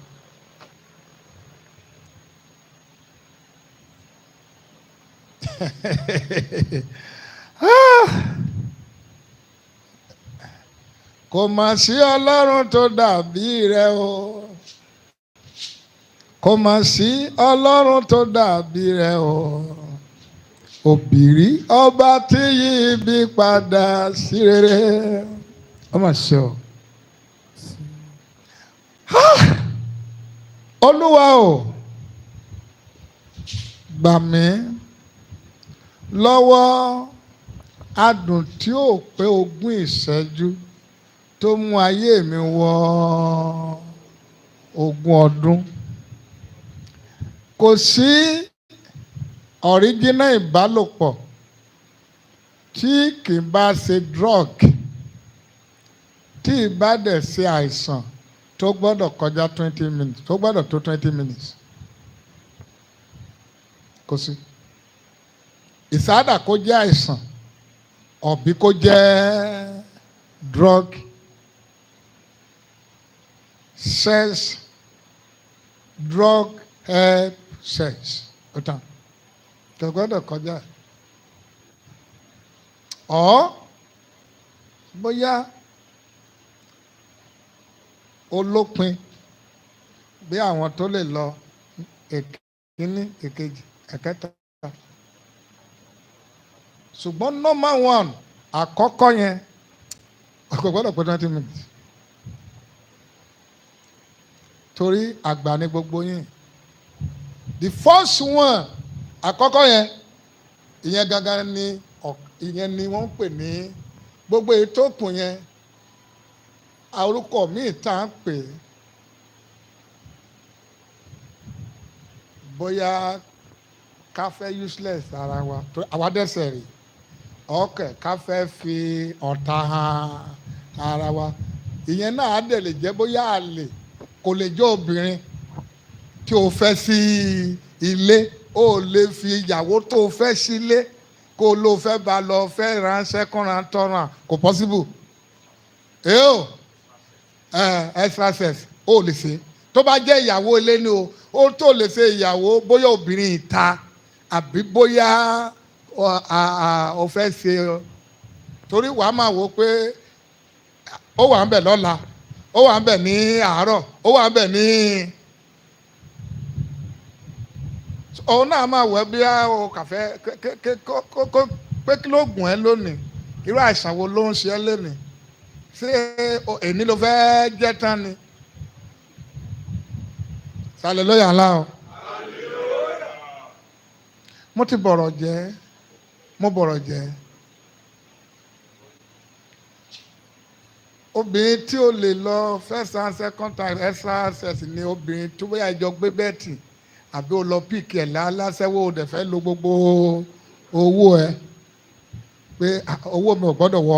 Ah! Kò mà sí Ọlọ́run tó dàbí rẹ o. Kò mà sí Ọlọ́run tó dàbí rẹ o. Òbírí ọba tí yí ibi padà sí rere. Ọmọ ṣe o. Ah! Olúwa o, gbà mí lọ́wọ́ adùn tí ò pé 20 ìṣẹ́jú tó mú ayé mi wọ 20 ọdún. Kò sí original ìbálòpọ̀ tí kì í bá ṣe drug, tí ì bá dẹ̀ ṣe àìsàn, tó gbọ́dọ̀ kọjá 20 minutes, tó gbọ́dọ̀ tó 20 minutes. Kò sí. Ìsáàdà kó jẹ́ àìsàn ọ̀bí kó jẹ́ drug, sex, drug help sex, ó tán. Kò gbọ́dọ̀ kọjá ọ̀ bóyá olópin bí àwọn tó lè lọ èkíní, èkejì, ẹ̀kẹta, ṣùgbọ́n normal one àkọ́kọ́ yẹn kò gbọ́dọ̀ pé 20 minutes, torí àgbà ní gbogbo yín. The first one, àkọ́kọ́ yẹn, ìyẹn gangan ni, ìyẹn ni wọ́n ń pè ní gbogbo èyí tó kù yẹn, orúkọ míì tá à ń pè, bóyá ká fẹ́ useless ara wa, àwa dẹ́sẹ̀ rè ọkẹ́, ká fẹ́ fi ọ̀tá hàn ara wa, ìyẹn náà á dẹ̀ lè jẹ́ bóyá àlè, kò lè jẹ́ obìnrin tí o fẹ́ sí ilé. O lè fi ìyàwó tó o fẹ́ sílé kó o ló fẹ́ bá lọ fẹ́ ránṣẹ́ kọ́ran tọ́ran, kò possible. Ẹ o extra sex o lè ṣe tó bá jẹ́ ìyàwó ilé ni o. Ó tó lè ṣe ìyàwó, bóyá obìnrin ìta àbí bóyá o fẹ́ ṣe, torí wàá máa wò ó pé ó wà ń bẹ̀ lọ́la, ó wà ń bẹ̀ ní àárọ̀, ó wà ń bẹ̀ ní òun náà máa wẹ̀ bí o kàfẹ́ pé kí ló gùn ẹ́ lónìí, irú àìsàn wo ló ń ṣe ẹ́ lónìí, ṣé èní ló fẹ́ jẹ́ tán ni. Hallelujah ńlá o. Mo ti bọ̀rọ̀ jẹ́, mo bọ̀rọ̀ jẹ́. Obìnrin tí ó lè lọ first and second time extra sex ni obìnrin tó bóyá ìjọ gbé bed àbí ó lọ pick ẹ̀ lásẹ̀wó, o dẹ̀ fẹ́ lo gbogbo owó ẹ pé owó mi ò gbọ́dọ̀ wọ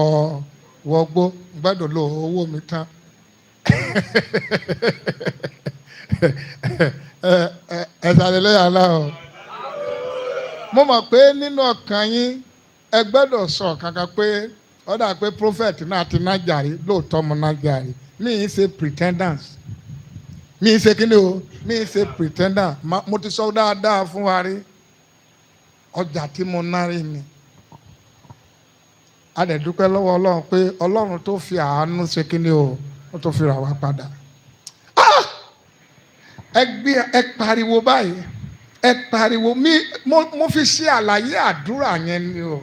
wọgbó, gbọ́dọ̀ lo owó mi tán. Ẹ hallelujah ńlá o. Mo mọ̀ pé nínú ọkàn yín, ẹ gbọ́dọ̀ sọ kankan pé ó dà pé prophet náà ti ná jàre. Lóòótọ́ mo ná jàre. Mi ì ṣe pretenders, mi ì ṣe kíni o, mi ì ṣe pretender. Mo ti sọ dáadáa fún wa rí, ọjà tí mo ná rí ni. A dẹ̀ dúpẹ́ lọ́wọ́ Ọlọ́run pé Ọlọ́run tó fi àánú ṣe kíni o, ó tó fi rà wá padà. Ẹ gbé, ẹ pariwo báyìí, ẹ pariwo. Mi mo fi ṣe àlàyé àdúrà yẹn ni o.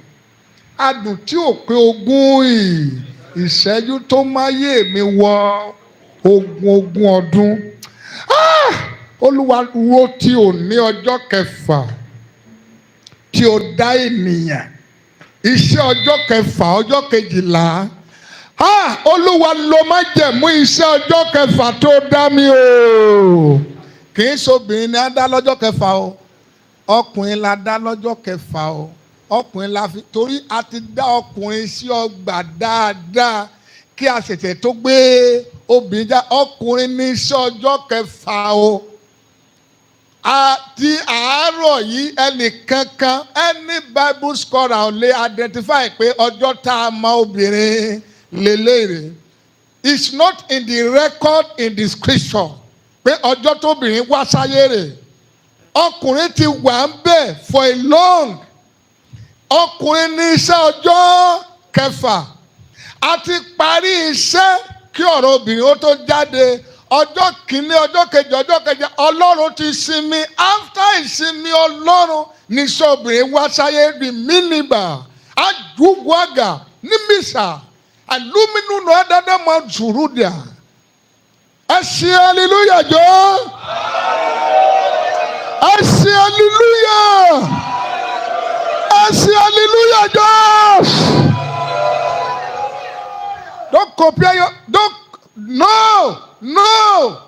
Adùn tí ò pé 20 ìṣẹ́jú tó máyé mi wọ 20 ọdún. Olúwa, wo tí ò ní ọjọ́ kẹfà tí ó dá ènìyàn, iṣẹ́ ọjọ́ kẹfà, ọjọ́ kejìlá. Olúwa, ló májẹ̀mú iṣẹ́ ọjọ́ kẹfà tó dá mi o. Kì í ṣobìnrin ni a dá lọ́jọ́ kẹfà o, ọkùnrin la dá lọ́jọ́ kẹfà o. Ọkùnrin la fi, torí a ti dá ọkùnrin sí ọgbà dáadáa kí a ṣẹ̀ṣẹ̀ tó gbé obìnrin já. Ọkùnrin ní iṣẹ́ ọjọ́ kẹfà o. Àti àárọ̀ yìí, ẹnìkankan, any Bible scholar ò lè identify pé ọjọ́ tá a mọ obìnrin lélẹ́rìí. It's not in the record in the scripture pé ọjọ́ tóbìnrin wá sáyé rè. Ọkùnrin ti wà ń bẹ̀ for a long. Ọkùnrin ní iṣẹ́ ọjọ́ kẹfà. A ti parí iṣẹ́ kí ọ̀rọ̀ obìnrin ó tó jáde. Ọjọ́ kìíní, ọjọ́ kejì, ọjọ́ kejì, Ọlọ́run ti sinmi. After ìsinmi Ọlọ́run ní iṣẹ́ obìnrin wá sáyé. Di mílíbà ajúgbàgà nímísà alúmínú náà dáadáa máa zùrú dìá. Ẹ ṣe hallelujah jọ. Ẹ ṣe hallelujah. Ẹ ṣe hallelujah jọ. Don't compare your, don't, no, no,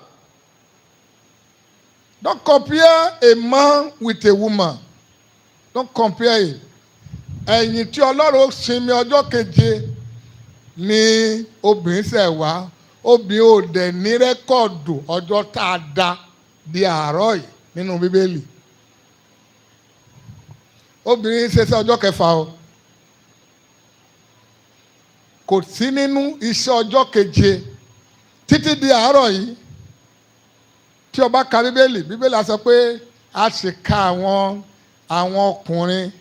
don't compare a man with a woman. Don't compare it. Ẹ̀yìn tí Ọlọ́run sinmi ọjọ́ keje ni obìnrin ṣẹ̀ wá. Obìnrin ò dẹ̀ ní record ọjọ́ tá a dá di àárọ̀ yìí nínú Bíbélì. Obìnrin ṣe sí ọjọ́ kẹfà o, kò sí nínú iṣẹ́ ọjọ́ keje títí di àárọ̀ yìí. Tí o bá ka Bíbélì, Bíbélì á sọ pé a sì ka àwọn ọkùnrin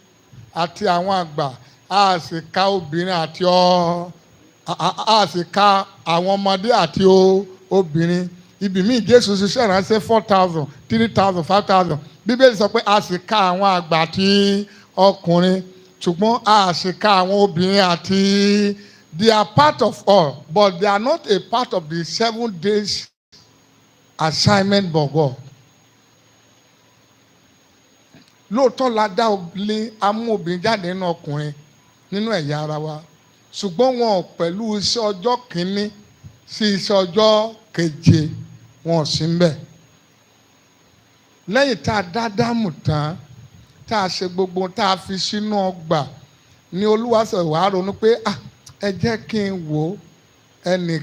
àti àwọn àgbà, a sì ka obìnrin àti ọ a sì ka àwọn ọmọdé àti obìnrin. Ibi míì, Jésù ṣiṣẹ́ ìránṣẹ́ 4,000, 3,000, 5,000. Bíbélì sọ pé a sì ka àwọn àgbà àti ọkùnrin, ṣùgbọ́n a sì ka àwọn obìnrin àti. They are part of all, but they are not a part of the 7 days assignment by God. Lóòótọ́ la dá lé amú obìnrin jáde nínú ọkùnrin, nínú ẹ̀yà ara wa, ṣùgbọ́n wọn ò pẹ̀lú iṣẹ́ ọjọ́ kìíní sí iṣẹ́ ọjọ́ keje. Wọn ò sí ń bẹ̀. Lẹ́yìn tá a dá Ádámù tán, tá a ṣe gbogbo tá a fi sínú ọgbà, ní Olúwa sọ wàá ronú pé, "Ah, ẹ jẹ́ kí n wò ó, ẹni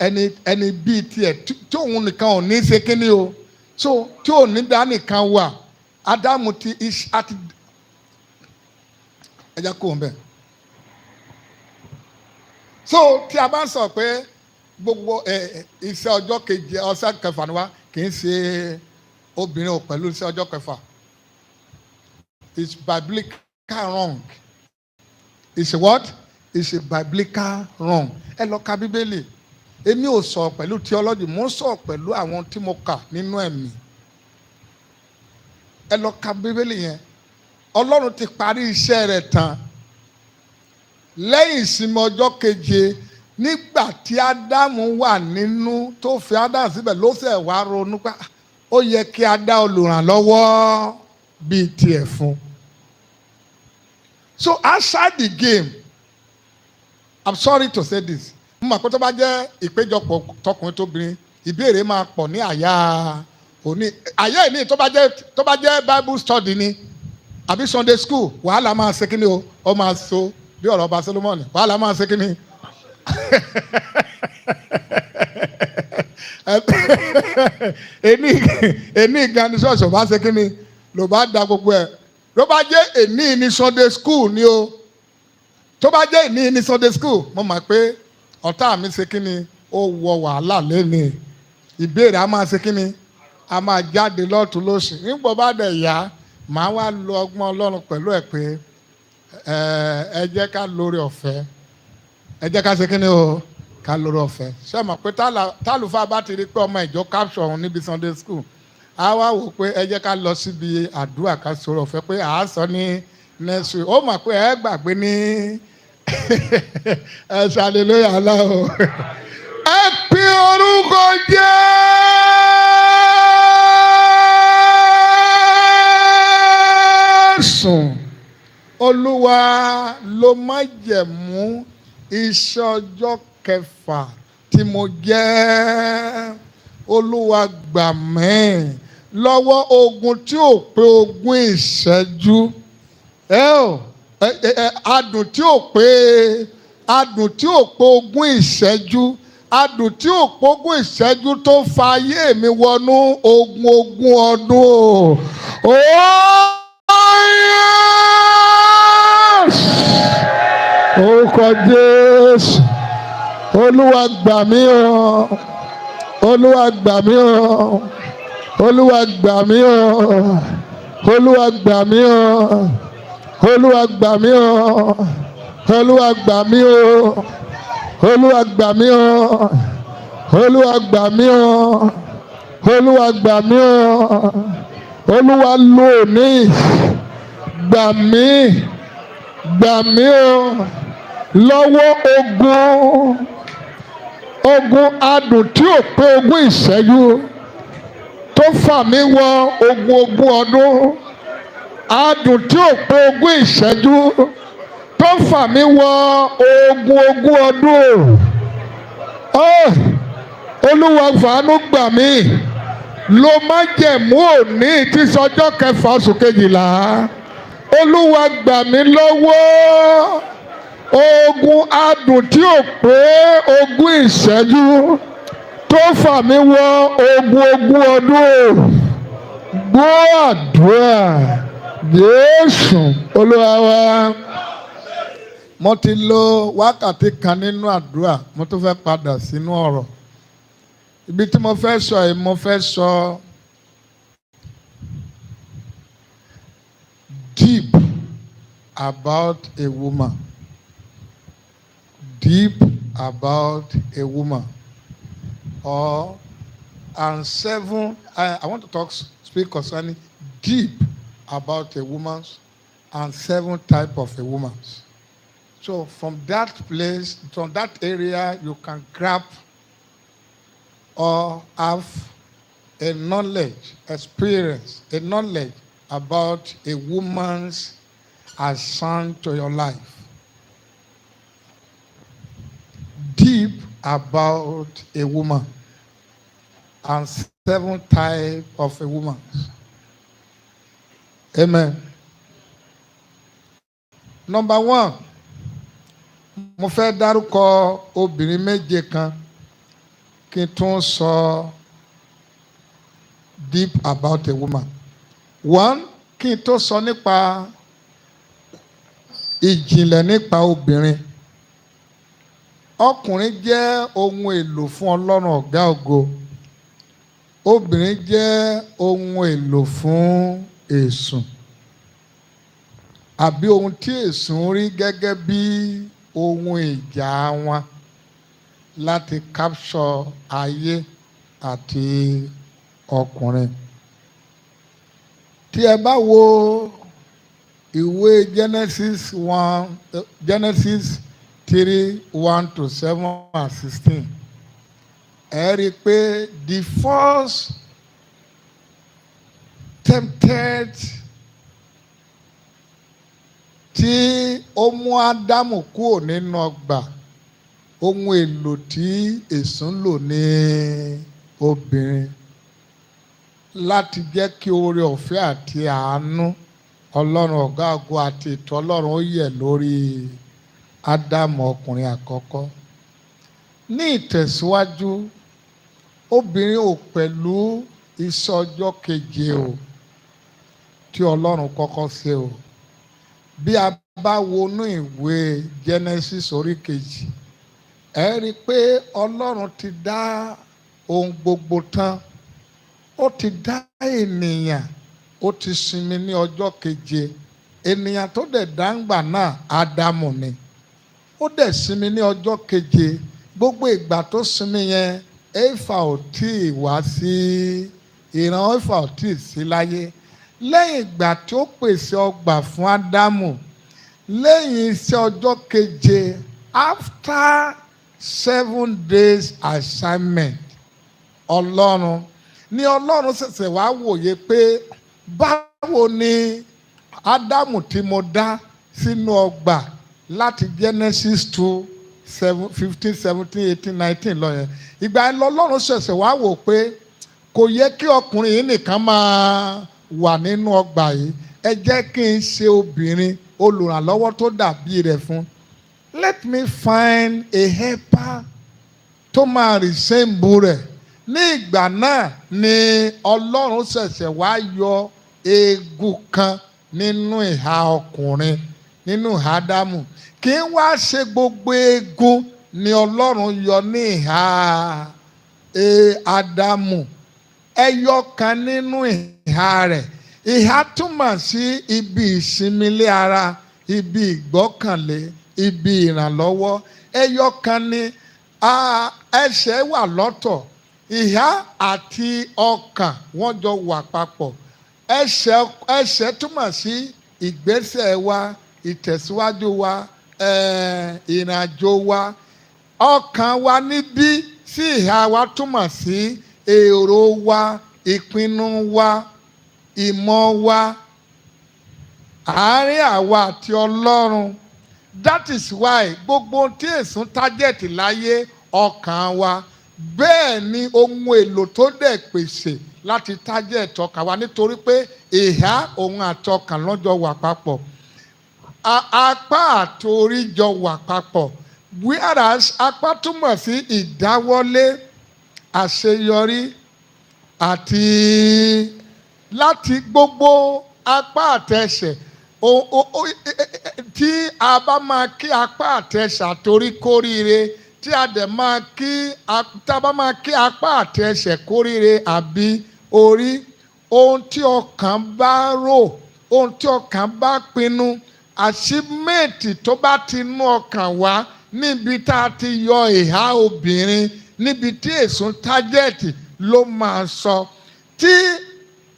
ẹni ẹni bíi tiẹ̀ tí òun nìkan ò ní ṣe kíní o, so tí ò ní dá nìkan wà." Ádámù ti àti ẹ jẹ́ kó o bẹ̀. So tí a bá ń sọ pé gbogbo ẹ iṣẹ́ ọjọ́ keje, ọ̀sẹ̀ kẹfà ni wá, kì í ṣe obìnrin ò pẹ̀lú iṣẹ́ ọjọ́ kẹfà. It's biblical wrong. It's what? It's a biblical wrong. Ẹ lọ ka Bíbélì. Èmi ò sọ pẹ̀lú theology, mo ń sọ pẹ̀lú àwọn tí mo kà nínú ẹ̀mí. Ẹ lọ ka Bíbélì yẹn. Ọlọ́run ti parí iṣẹ́ rẹ̀ tán lẹ́yìn ìsinmi ọjọ́ keje. Nígbà tí Ádámù wà nínú, tó fi Ádámù síbẹ̀, ló ṣẹ̀ wá ronú pé, "Ah, ó yẹ kí a dá olùrànlọ́wọ́ bíi tiẹ̀ fún." So outside the game, I'm sorry to say this, mo mọ̀ pé tó bá jẹ́ ìpéjọpọ̀ tọkùnrin tóbìnrin, ìbéèrè máa pọ̀ ní àyà òní, àyà ìní. Tó bá jẹ́ Bible study ni àbí Sunday school, wàhálà máa ṣe kíni o, ó máa so bí ọ̀rọ̀ ọba Solomoni. Wàhálà máa ṣe kíni. Èní gan ni ṣọ́ọ̀ṣì ọba ṣe kíni ló bá da gbogbo ẹ̀. Ló bá jẹ́ èní ní Sunday school ni o, tó bá jẹ́ èní ní Sunday school, mo mọ̀ pé ọ̀tá mi ṣe kíni, ó wọ wàhálà lẹ́ni. Ìbéèrè a máa ṣe kíni, a máa jáde lọ́tún lọ́sì. Nígbà bá dẹ̀ yá, màá wá lo ọgbọ́n Ọlọ́run pẹ̀lú ẹ̀ pé ẹ jẹ́ ká lórí ọ̀fẹ́, ẹ jẹ́ ká ṣe kíni o, ká lórí ọ̀fẹ́. Ṣé ẹ mọ̀ pé tálùfáà bá ti rí pé ọmọ ìjọ capture òun níbi Sunday school, a wá wò pé ẹ jẹ́ ká lọ síbi àdúrà, ká sọ̀rọ̀ ọ̀fẹ́ pé à á sọ ní next week. Ó mọ̀ pé ẹ gbàgbé ní ẹ ṣe hallelujah ńlá o. Ẹ pe orúkọ Jésù. Olúwa, ló májẹ̀mú iṣẹ́ ọjọ́ kẹfà tí mo jẹ́. Olúwa, gbà mí. Lọ́wọ́ ogun tí ò pé 20 ìṣẹ́jú, ẹ ò ẹ ẹ adùn tí ò pé 20 ìṣẹ́jú, adùn tí ò pé 20 ìṣẹ́jú tó fa ayé mi wọnú ogun 20 ọdún o. Oh, yes! Orúkọ Jésù, Olúwa gbà mí o, Olúwa gbà mí o, Olúwa gbà mí o, Olúwa gbà mí o, Olúwa gbà mí o, Olúwa gbà mí o, Olúwa gbà mí o, Olúwa gbà mí o, Olúwa gbà mí o. Olúwa lo òní gbà mí, gbà mí o lọ́wọ́ ogun adùn tí ò pé 20 ìṣẹ́jú tó fà mí wọ ogun 20 ọdún, adùn tí ò pé 20 ìṣẹ́jú tó fà mí wọ ogun 20 ọdún. Oh, Olúwa, fàánú gbà mí. Lo májẹ̀mú òní tí sọjọ́ 6 oṣù 12. Olúwa, gbà mí lọ́wọ́ ogun adùn tí ò pé 20 ìṣẹ́jú tó fà mí wọ ogun 20 ọdún. Gbọ́ àdúrà, Jésù Olúwa wa. Mo ti lo wákàtí 1 nínú àdúrà, mo tún fẹ́ padà sínú ọ̀rọ̀. Ibi tí mo fẹ́ sọ yìí, mo fẹ́ sọ deep about a woman, deep about a woman or and seven. I want to speak concerning deep about a woman's and seven type of a woman's. So from that place, from that area, you can grab or have a knowledge, experience, a knowledge about a woman's assigned to your life. Deep about a woman and seven type of a woman. Amen. Number one, mo fẹ́ dárúkọ obìnrin méje kan kí n tún sọ deep about a woman. One, kí n tó sọ nípa ìjìnlẹ̀ nípa obìnrin. Ọkùnrin jẹ́ ohun èlò fún Ọlọ́run ọ̀gá ògo. Obìnrin jẹ́ ohun èlò fún èṣù, àbí ohun tí èṣù ń rí gẹ́gẹ́ bí ohun ìjà wọn láti capture ayé àti ọkùnrin. Tí ẹ bá wo ìwé Genesis 1, Genesis 3:1 to 7 and 16, ẹ rí i pé the first tempted tí ó mú Ádámù kúrò nínú ọgbà, ohun èlò tí èṣù ń lò ní obìnrin láti jẹ́ kí oore ọ̀fẹ́ àti àánú Ọlọ́run ọ̀gá ògo àti ètò Ọlọ́run ó yẹ̀ lórí Ádámù, ọkùnrin àkọ́kọ́. Ní ìtẹ̀síwájú, obìnrin ò pẹ̀lú iṣẹ́ ọjọ́ keje o tí Ọlọ́run kọ́kọ́ ṣe o. Bí a bá wọnú ìwé Genesis orí 2, ẹ rí i pé Ọlọ́run ti dá ohun gbogbo tán, ó ti dá ènìyàn, ó ti sinmi ní ọjọ́ keje. Ènìyàn tó dẹ̀ dá ńgbà náà, Ádámù ni. Ó dẹ̀ sinmi ní ọjọ́ keje. Gbogbo ìgbà tó sinmi yẹn, Éfà ò tí ì wá sí ìran, Éfà ò tí ì sí láyé. Lẹ́yìn ìgbà tí ó pèsè ọgbà fún Ádámù, lẹ́yìn iṣẹ́ ọjọ́ keje, after 7 days assignment Ọlọ́run, ní Ọlọ́run ṣẹ̀ṣẹ̀ wá wòye pé báwo ni Ádámù tí mo dá sínú ọgbà láti Genesis 2:7, 15, 17, 18, 19 lọ yẹn. Ìgbà yẹn lọ́lọ́run ṣẹ̀ṣẹ̀ wá wò pé Kò yẹ kí ọkùnrin yìí nìkan máa wà nínú ọgbà yìí. Ẹ jẹ́ kí n ṣe obìnrin olùrànlọ́wọ́ tó dàbí rẹ̀ fún. Let me find a helper tó máa resemble rẹ̀. Ní ìgbà náà ni Ọlọ́run ṣẹ̀ṣẹ̀ wá yọ eegun kan nínú ìhà ọkùnrin, nínú ìhà Ádámù. Kì í wá ṣe gbogbo eegun ni Ọlọ́run yọ ní ìhà Ádámù. Ẹyọ kan nínú ìhà rẹ̀. Ìhà túmọ̀ sí ibi ìsinmilé ara, ibi ìgbọ́kànlé, ibi ìrànlọ́wọ́. Ẹyọ kan ni. Ẹsẹ̀ wà lọ́tọ̀. Ìhà àti ọkàn, wọ́n jọ wà papọ̀. Ẹsẹ̀ túmọ̀ sí ìgbésẹ̀ wa, ìtẹ̀síwájú wa, ìrìnàjò wa. Ọkàn wa níbí sí ìhà wa túmọ̀ sí èrò wa, ìpinnu wa, ìmọ̀ wa, àárín àwa àti Ọlọ́run. That is why gbogbo tí èṣù target láyé, ọkàn wa. Bẹ́ẹ̀ ni ohun èlò tó dẹ̀ pèsè láti target ọkàn wa, nítorí pé ìhà òun àti ọkàn lọ́jọ́ wà papọ̀. Apá àti orí jọ wà papọ̀, whereas apá túmọ̀ sí ìdáwọ́lé, àṣeyọrí àti láti gbogbo apá àtẹsẹ̀. Tí a bá máa kí apá àtẹsẹ̀ àtorí kóríire, tí a dẹ̀ máa kí, tá a bá máa kí apá àtẹsẹ̀ kóríire àbí orí, ohun tí ọkàn bá rò, ohun tí ọkàn bá pinnu, achievement tó bá ti nú ọkàn wá níbi tá a ti yọ ìhà obìnrin, níbi tí èso target ló máa sọ. Tí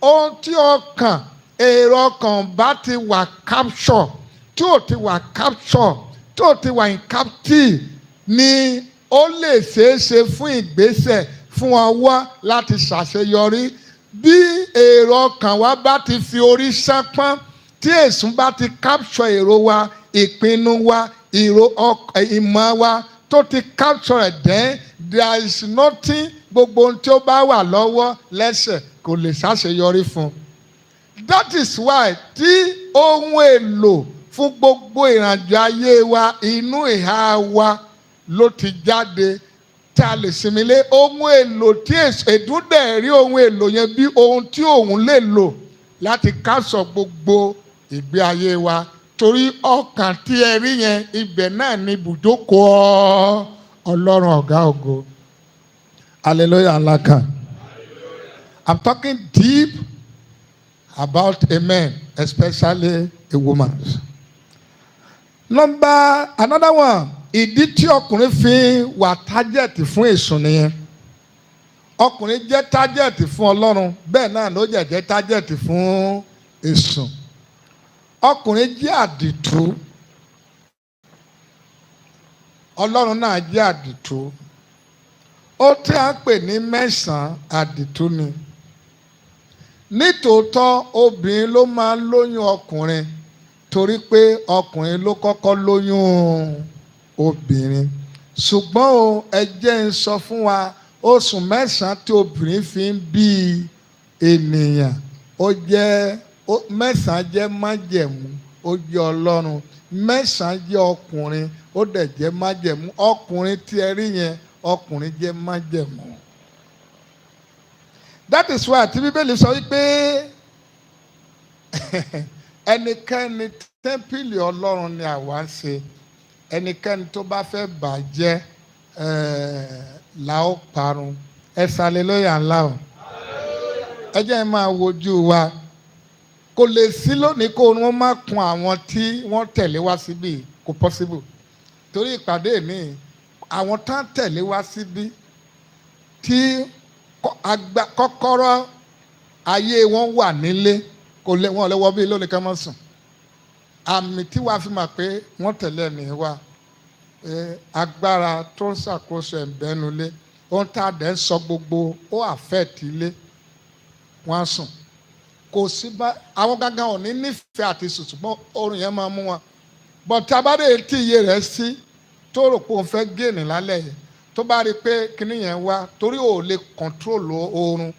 ohun tí ọkàn, èrò ọkàn bá ti wà capture, tí ò ti wà capture, tí ò ti wà in captive, ni ó lè ṣeé ṣe fún ìgbésẹ̀, fún ọwọ́ láti ṣàṣeyọrí. Bí èrò ọkàn wa bá ti fi orí ṣánpọ́n, tí èsùn bá ti capture èrò wa, ìpinnu wa, èrò ìmọ̀ wa, tó ti capture ẹ̀, then there is nothing. Gbogbo ohun tí ó bá wà lọ́wọ́ lẹ́sẹ̀ kò lè ṣàṣeyọrí fún un. That is why tí ohun èlò fún gbogbo ìrìnàjò ayé wa, inú ìhà wa ló ti jáde tí a lè sinmi lé. Ohun èlò tí èdún dẹ̀ rí ohun èlò yẹn bí ohun tí òun lè lò láti kásọ̀ gbogbo ìgbé ayé wa, torí ọkàn tí ẹ rí yẹn, ibẹ̀ náà ni ibùdókọ̀ Ọlọ́run ọ̀gá ògo. Hallelujah ńlá kan. I'm talking deep about a man, especially a woman. Number another one, ìdí tí ọkùnrin fi wà target fún èṣù nìyẹn. Ọkùnrin jẹ́ target fún Ọlọ́run, bẹ́ẹ̀ náà ló jẹ́ jẹ́ target fún èṣù. Ọkùnrin jẹ́ àdìtú, Ọlọ́run náà jẹ́ àdìtú. Ó tí a ń pè ní mẹ́sàn-án, àdìtú ni. Nítòótọ́, obìnrin ló máa ń lóyún ọkùnrin, torí pé ọkùnrin ló kọ́kọ́ lóyún obìnrin. Ṣùgbọ́n o, ẹ jẹ́ ń sọ fún wa, oṣù 9 tí obìnrin fi ń bí ènìyàn, ó jẹ́ 9 jẹ́ májẹ̀mú, ó jẹ́ Ọlọ́run. 9 jẹ́ ọkùnrin, ó dẹ̀ jẹ́ májẹ̀mú. Ọkùnrin tí ẹ rí yẹn, ọkùnrin jẹ́ májẹ̀mú. That is why tí Bíbélì sọ wípé ẹnikẹ́ni, tẹ́ḿpìlì Ọlọ́run ni àwa ń ṣe, ẹnikẹ́ni tó bá fẹ́ bàjẹ́ la ó parun. Ẹ hallelujah ńlá o. Ẹ jẹ́ ẹ máa wojú wa. Kò lè sí lónìí kó wọ́n má kun àwọn tí wọ́n tẹ̀lé wá síbí. Kò possible, torí ìpàdé mi, àwọn tán tẹ̀lé wá síbí tí kọ́kọ́rọ́ ayé wọn wà nílé, kò lè wọ́n lè wọ́ bí lónìí ká má sùn. Àmì tí wàá fi mọ̀ pé wọ́n tẹ̀lé ẹni wá, agbára tó ń ṣàkóso ẹ̀ǹbẹ́nulé, ohun tá a dẹ̀ ń sọ gbogbo ó affect ilé, wọ́n á sùn. Kò sí bá àwọn gangan ò ní nífẹ̀ẹ́ àti sùn, ṣùgbọ́n oorun yẹn máa mú wọn. But tá a bá dé tí iye rẹ̀ sí, tó rò pé òun fẹ́ gain lálẹ́ yìí, tó bá rí i pé kíní yẹn wá, torí ò lè control oorun.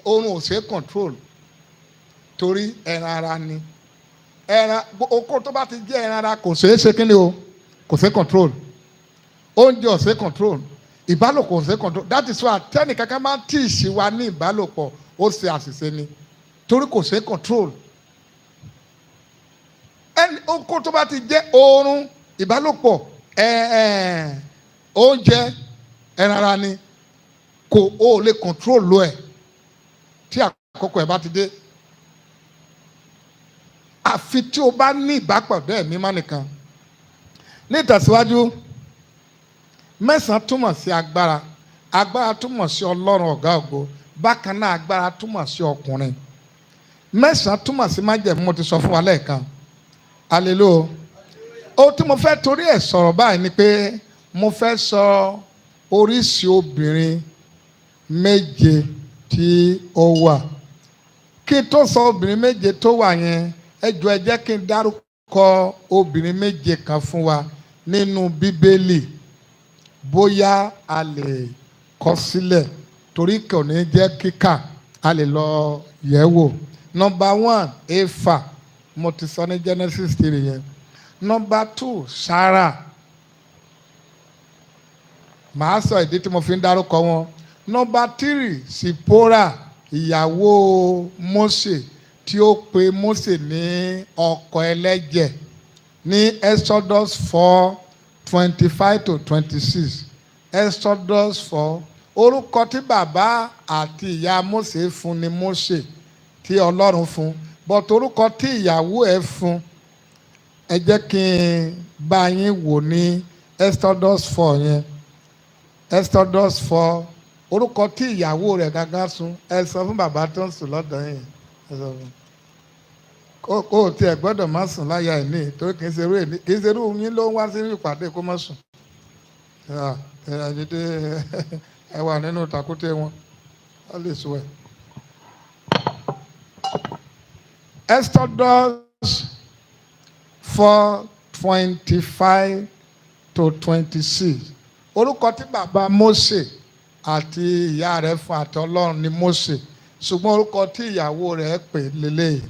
Oorun ò ṣe control torí ẹran ara ni. Ẹran oko tó bá ti jẹ́ ẹran ara kò ṣeé ṣe kíni o, kò ṣe control. Oúnjẹ ò ṣe control, ìbálòpọ̀ ò ṣe control. That is why tẹ́nì kankan máa ń tì í sí wa ní ìbálòpọ̀, ó ṣe àṣìṣe ni, torí kò ṣe control. Ẹni oko tó bá ti jẹ́ oorun, ìbálòpọ̀, ẹ ẹ oúnjẹ, ẹran ara ni, kò ó lè control lo ẹ̀ tí àkókò ẹ̀ bá ti dé, àfi tí o bá ní ìbápàdé Ẹ̀mí má nìkan. Ní ìtẹ̀síwájú, 9 túmọ̀ sí agbára. Agbára túmọ̀ sí Ọlọ́run ọ̀gá ògo. Bákan náà, agbára túmọ̀ sí ọkùnrin. 9 túmọ̀ sí májẹ̀mú, mo ti sọ fún wa lẹ́ẹ̀kan. Hallelujah. Ohun tí mo fẹ́ torí ẹ̀ sọ̀rọ̀ báyìí ni pé mo fẹ́ sọ oríṣi obìnrin méje tí ó wà. Kí n tó sọ obìnrin méje tó wà yẹn, ẹ jọ̀ọ́, ẹ jẹ́ kí n dárúkọ obìnrin méje kan fún wa nínú Bíbélì, bóyá a lè kọ sílẹ̀, torí kò ní jẹ́ kíkà, a lè lọ yẹ̀ wò. Number 1, Éfà. Mo ti sọ ní Genesis 3 yẹn. Number 2, Sarah. Màá sọ ìdí tí mo fi ń dárúkọ wọn. Number 3, Sipora, ìyàwó Mósè tí ó pe Mósè ní ọkọ ẹlẹ́jẹ̀ ní Exodus 4:25 to 26. Exodus 4. Orúkọ tí bàbá àti ìyá Mósè fún ni Mósè tí Ọlọ́run fún, but orúkọ tí ìyàwó ẹ̀ fún, ẹ jẹ́ kí n bá yín wò ní Exodus 4 yẹn. Exodus 4, orúkọ tí ìyàwó rẹ̀ gángan sùn. Ẹ sọ fún bàbá tó ń sùn lọ́dọ̀ yẹn, ẹ sọ fún kó o tiẹ̀ gbọ́dọ̀ má sùn láyà ẹ̀ ní, torí kì í ṣe irú èmi, kì í ṣe irú yín ló ń wá sí ìpàdé kó má sùn. Ẹ ẹ wà nínú tàkúté wọn, á lè sùn ẹ̀. Exodus 4:25 to 26. Orúkọ tí bàbá Mósè àti ìyá rẹ̀ fún àti Ọlọ́run ní Mósè, ṣùgbọ́n orúkọ tí ìyàwó rẹ̀ pè lélẹ́yìí.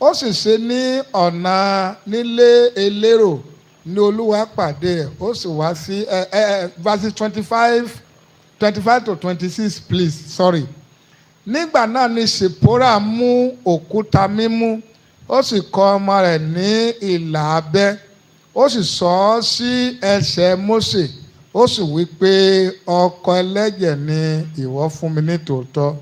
Ó sì ṣe ní ọ̀nà nílé elérò ní Olúwa pàdé ẹ̀, ó sì wá sí ẹ ẹ verses 25, 25 to 26, please, sorry. Nígbà náà ni Sìpórà mú òkúta mímú, ó sì kọ ọmọ rẹ̀ ní ìlà abẹ́, ó sì sọ ọ́ sí ẹsẹ̀ Mósè, ó sì wí pé, "Ọkọ ẹlẹ́jẹ̀ ni ìwọ fún mi ní tòótọ́."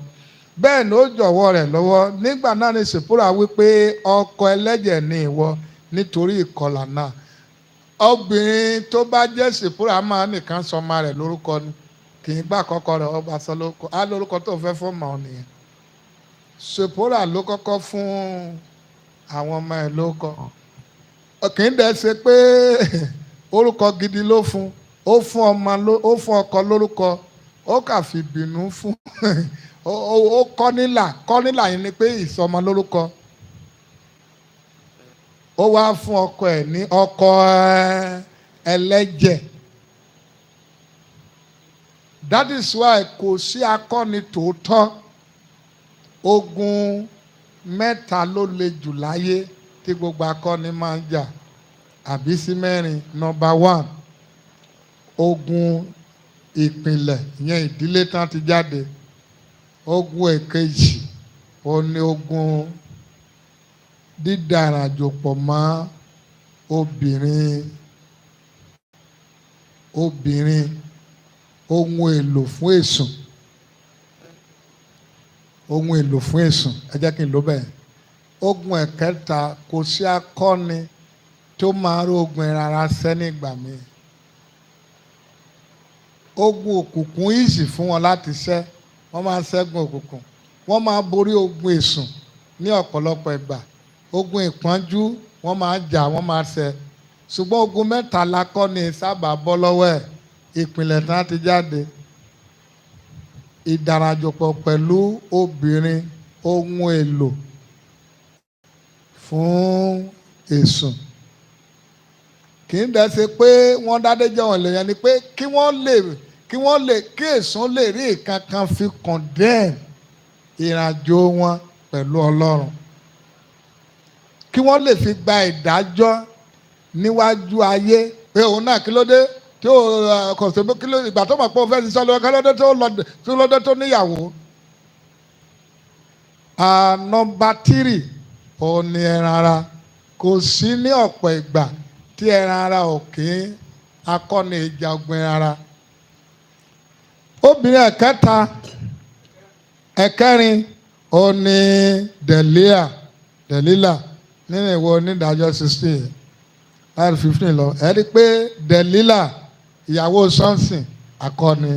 Bẹ́ẹ̀ ni ó jọ̀wọ́ rẹ̀ lọ́wọ́. Nígbà náà ni Sìpórà wí pé, "Ọkọ ẹlẹ́jẹ̀ ni ìwọ," nítorí ìkọlà náà. Obìnrin tó bá jẹ́ Sìpórà máa nìkan sọ ọmọ rẹ̀ lórúkọ ni, kì í gbà kọ́kọ́ rẹ̀ ọba sọ lórúkọ á. Lórúkọ tó fẹ́ fún ọmọ nìyẹn. Sìpórà ló kọ́kọ́ fún àwọn ọmọ ẹ̀ lórúkọ. Kì í dẹ̀ ṣe pé orúkọ gidi ló fún. Ó fún ọmọ, ó fún ọkọ lórúkọ, ó kà fi bínú fún ó kọ́ nílà. Kọ́ nílà yẹn ni pé ìsọmọ lórúkọ. Ó wá fún ọkọ ẹ̀ ní ọkọ ẹlẹ́jẹ̀. That is why kò sí akọni tòótọ́. Ogun mẹ́ta ló le jù láyé tí gbogbo akọni máa ń jà, àbí sí mẹ́rin. Number 1, ogun ìpìlẹ̀, ìyẹn ìdílé tán ti jáde. Ogun èkejì, ó ní ogun dídàràjò pọ̀ mọ́ obìnrin, obìnrin ohun èlò fún èsùn, ohun èlò fún èsùn, ẹ jẹ́ kí n lò bẹ́ẹ̀. Ogun ẹ̀kẹta, kò sí akọni tó máa rí ogun rárá sẹ́ nígbà míì. Ogun òkùnkùn easy fún wọn láti ṣẹ́, wọ́n máa ń ṣẹ́gun òkùnkùn, wọ́n máa borí ogun èsùn ní ọ̀pọ̀lọpọ̀ ìgbà. Ogun ìpọ́njú, wọ́n máa jà, wọ́n máa ṣẹ́. Ṣùgbọ́n ogun mẹ́ta la kọ́ ni sábà bọ́ lọ́wọ́ ẹ̀: ìpìlẹ̀ tán ti jáde, ìdàràjòpọ̀ pẹ̀lú obìnrin ohun èlò fún èsùn. Kì í dẹ̀ ṣe pé wọ́n dádé jẹ́ wọn lè yẹn ni pé kí wọ́n lè kí èsùn lè rí nǹkan kan fi condemn. Ìrìnàjò wọn pẹ̀lú Ọlọ́run, kí wọ́n lè fi gba ìdájọ́ níwájú ayé pé òun náà, kí ló dé tí ó kò sí, kí ló ìgbà tó mọ̀ pé òun fẹ́ ṣiṣẹ́ lọ́wọ́, kí ló dé tó lọ, kí ló dé tó níyàwó? Number 3, òun ni ẹran ara. Kò sí ní ọ̀pọ̀ ìgbà tí ẹran ara ò kí akọni ìjà ogun ẹran ara. Obìnrin ẹ̀kẹta, ẹ̀kẹrin, òun ni Dẹ̀lílà nínú ìwé Onídàájọ́ 16 láti 15 lọ. Ẹ rí i pé Dẹ̀lílà, ìyàwó Samson, akọni.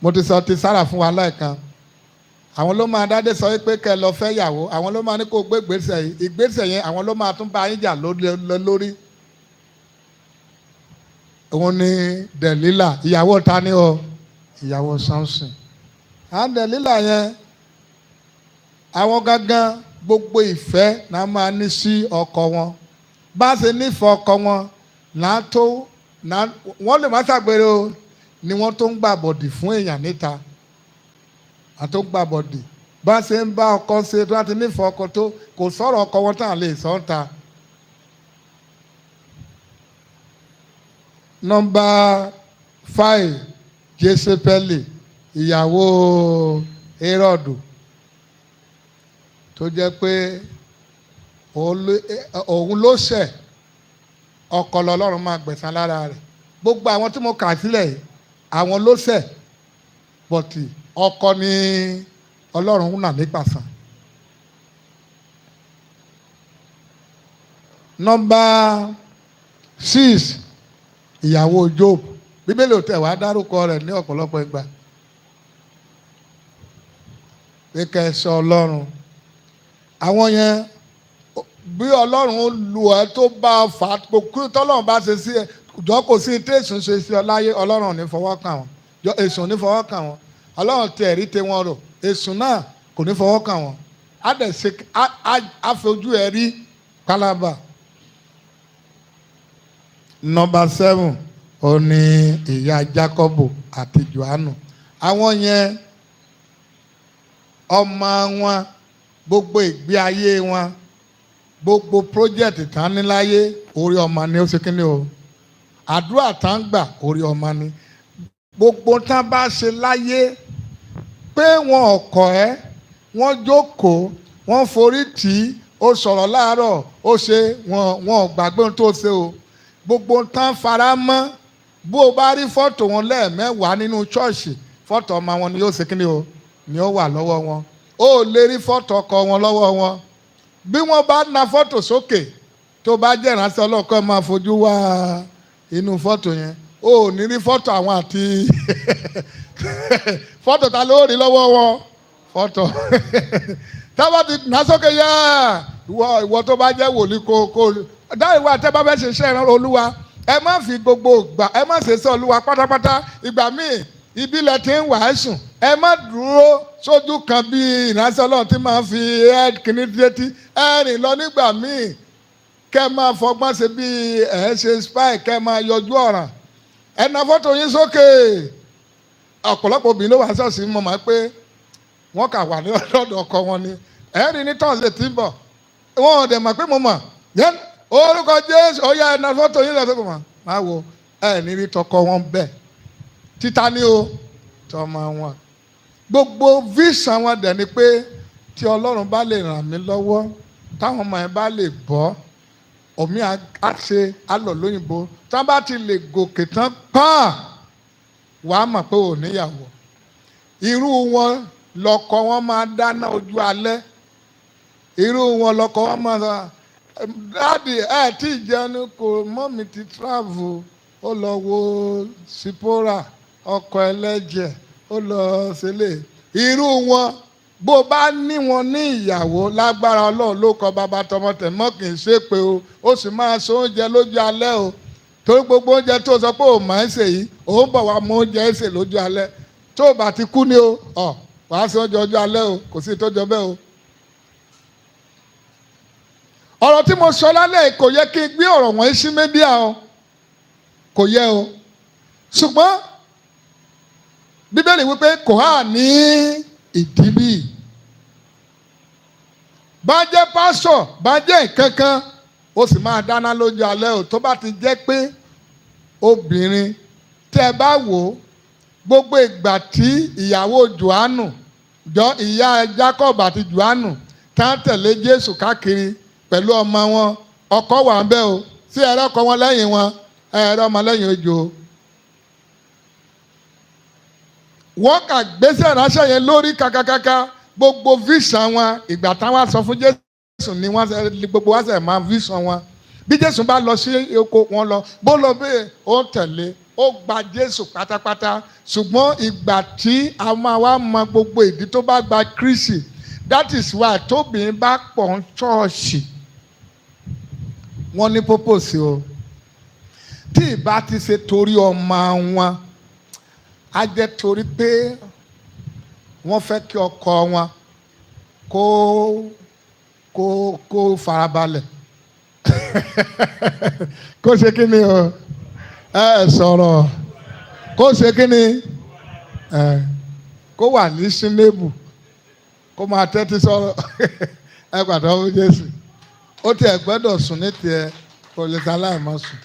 Mo ti sọ ti Sára fún wa lẹ́ẹ̀kan. Àwọn ló máa dádé sọ pé kẹ́ ẹ lọ fẹ́ yàwó. Àwọn ló máa ní kó gbé ìgbésẹ̀ yìí. Ìgbésẹ̀ yẹn, àwọn ló máa tún bá yín jà lórí. Òun ni Dẹ̀lílà. Ìyàwó ta ni o? Ìyàwó Samson. À ń Dẹ̀lílà yẹn, àwọn gangan, gbogbo ìfẹ́ náà máa ní sí ọkọ wọn. Bá a ṣe nífẹ̀ẹ́ ọkọ wọn náà tó náà, wọ́n lè má ṣàgbére o, ni wọ́n tó ń gbà bọ̀dì fún èèyàn níta àti ó gbà bọ̀dì. Bá a ṣe ń bá ọkọ ṣe tó láti nífẹ̀ẹ́ ọkọ tó, kò sọ̀rọ̀ ọkọ wọn tán lè sọ ń ta. Number 5, Jésépẹ́lì, ìyàwó Hérọ́dù, tó jẹ́ pé òun ló ṣẹ̀ ọkọ lọ́lọ́run máa gbẹ̀san lára rẹ̀. Gbogbo àwọn tí mo kà sílẹ̀ yìí, àwọn ló ṣẹ̀, but ọkọ ni Ọlọ́run nà nípasàn. Number 6, ìyàwó Job. Bíbélì ò tẹ̀ wá dárúkọ rẹ̀ ní ọ̀pọ̀lọpọ̀ ìgbà pé kẹsàn Ọlọ́run. Àwọn yẹn, bí Ọlọ́run lu ẹ tó bá fà á, kí tọ́lọ́run bá ṣe sí ẹ jọ, kò sí tí èsùn ṣe sí ọ láyé, Ọlọ́run ò ní fọwọ́ kàn wọ́n. Jọ, èsùn ò ní fọwọ́ kàn wọ́n. Ọlọ́run tẹ̀ rí tẹ wọn rò, èsùn náà kò ní fọwọ́ kàn wọ́n. Á dẹ̀ ṣe á fojú ẹ rí kálábà. Number 7, ó ní ìyá Jákọ́bù àti Jòhánù. Àwọn yẹn, ọmọ wọn, gbogbo ìgbé ayé wọn, gbogbo project tán ní láyé, orí ọmọ ni ó ṣe kíni o. Àdúrà tán gbà, orí ọmọ ni. Gbogbo tán bá ṣe láyé, pé wọn ò kọ̀ ẹ́, wọ́n jókòó, wọ́n forí tì í, ó sọ̀rọ̀ láàárọ̀, ó ṣe wọn, wọn ò gbàgbé ohun tó ṣe o. Gbogbo tán fara mọ́, bó o bá rí fọ́tò wọn lẹ́ẹ̀mẹ́wàá nínú ṣọ́ọ̀ṣì, fọ́tò ọmọ wọn ni yóò ṣe kíni o, ni ó wà lọ́wọ́ wọn. Ó lè rí fọ́tò ọkọ wọn lọ́wọ́ wọn. Bí wọ́n bá na fọ́tò sókè, tó bá jẹ́ ìránṣẹ́ ọlọ́kọ́, máa fojú wá inú fọ́tò yẹn, ó ní rí fọ́tò àwọn àti fọ́tò ta ló rí lọ́wọ́ wọn. Fọ́tò tábà ti nà sókè yá, ìwọ tó bá jẹ́ wòlíì, kó dáhùn ìwà tẹ́ bá fẹ́ ṣe iṣẹ́ ìrànlọ́ Olúwa, ẹ má fi gbogbo ìgbà, ẹ má ṣe sọ Olúwa pátápátá. Ìgbà míì, ìbílẹ̀ tí ń wàásù, ẹ má dúró sójú kan bí ìránṣẹ́ Ọlọ́run tí máa fi ẹ kíní létí. Ẹ rìn lọ nígbà míì, kẹ́ máa fọgbọ́n ṣe bí ẹ ṣe spy, kẹ́ máa yọjú ọ̀ràn. Ẹ na fọ́tò yín sókè. Ọ̀pọ̀lọpọ̀ obìnrin ló wà ṣọ́ọ̀ṣì, mọ̀ máa pé wọ́n kà wà ní ọ̀dọ̀ ọkọ wọn ni. Ẹ rí ní Thursday tí ń bọ̀, wọn ò dẹ̀ mọ̀ pé mo mọ̀ yẹn. Orúkọ Jésù, ó yá, ẹ na fọ́tò yín lọ sókè. Mọ̀ máa wo, ẹ ní rí tọkọ wọn bẹ́ẹ̀. Títa ni o tọmọ wọn. Gbogbo vision wọn dẹ̀ ni pé tí Ọlọ́run bá lè ràn mí lọ́wọ́, táwọn ọmọ yẹn bá lè bọ́ omi á ṣe á lọ lóyìnbó, tí wọ́n bá ti lè gòkè tán pọ́n, wàá mọ̀ pé ò níyàwó. Irú wọn lọ́kọ wọn máa dáná ojú alẹ́. Irú wọn lọ́kọ wọn máa sọ, "Daddy, ẹ tí ì jẹun?" Kò mọ́ mi ti travel, ó lọ wo Sipora, ọkọ ẹlẹ́jẹ̀, ó lọ sílé. Irú wọn, bó o bá ní wọn ní ìyàwó, lágbára Ọlọ́run, ló kọ bàbá tọmọ tẹ̀ mọ́, kì í ṣe pé o ó sì máa ṣe oúnjẹ lójú alẹ́ o, torí gbogbo oúnjẹ tó sọ pé òun máa ń ṣe yìí, òun bọ̀ wá mọ oúnjẹ ṣe lójú alẹ́. Tó o bá ti kú ni o, ọ wàá ṣe oúnjẹ ojú alẹ́ o, kò sí ìtọ́jọ bẹ́ẹ̀ o. Ọ̀rọ̀ tí mo sọ lálẹ́ yìí, kò yẹ kí n gbé ọ̀rọ̀ wọ̀nyí sí media o, kò yẹ o, ṣùgbọ́n Bíbélì wípé kò há ní ìdí bí. Bá jẹ́ pásọ̀, bá jẹ́ nǹkankan, ó sì máa dáná lójú alẹ́ o. Tó bá ti jẹ́ pé obìnrin tẹ́ ẹ bá wò ó, gbogbo ìgbà tí ìyàwó Jòhánù jọ, ìyá Jacob àti Jòhánù tá ń tẹ̀lé Jésù káàkiri pẹ̀lú ọmọ wọn, ọkọ wà ń bẹ̀ o. Sí ẹ̀rọ ọkọ wọn lẹ́yìn wọn, ẹ̀rọ ọmọ lẹ́yìn ojú o. Wọ́n kà gbèsè ránṣẹ́ yẹn lórí kakakaka gbogbo vision wọn. Ìgbà táwọn sọ fún Jésù ni wọ́n gbogbo wá sẹ̀ máa vision wọn. Bí Jésù bá lọ sí oko, wọn lọ. Bó lọ bẹ́ẹ̀, ó tẹ̀lé, ó gba Jésù pátápátá. Ṣùgbọ́n ìgbà tí a máa wá mọ gbogbo ìdí tó bá gba Kristi, that is why tóbìnrin bá pọ̀ ń ṣọ́ọ̀ṣì, wọ́n ní purpose o. Tí ìbá ti ṣe torí ọmọ wọn, á jẹ́ torí pé wọ́n fẹ́ kí ọkọ wọn kó farabalẹ̀, kó ṣe kí ni o? Ẹ sọ̀rọ̀. Kó ṣe kí ni? Ẹ kó wà ní sínéèbù, kó máa tẹ́tí sọ̀rọ̀. Ẹ pàtó fún Jésù. Ó tiẹ̀ gbọ́dọ̀ sùn ní tiẹ̀, kò lè ta láì má sùn.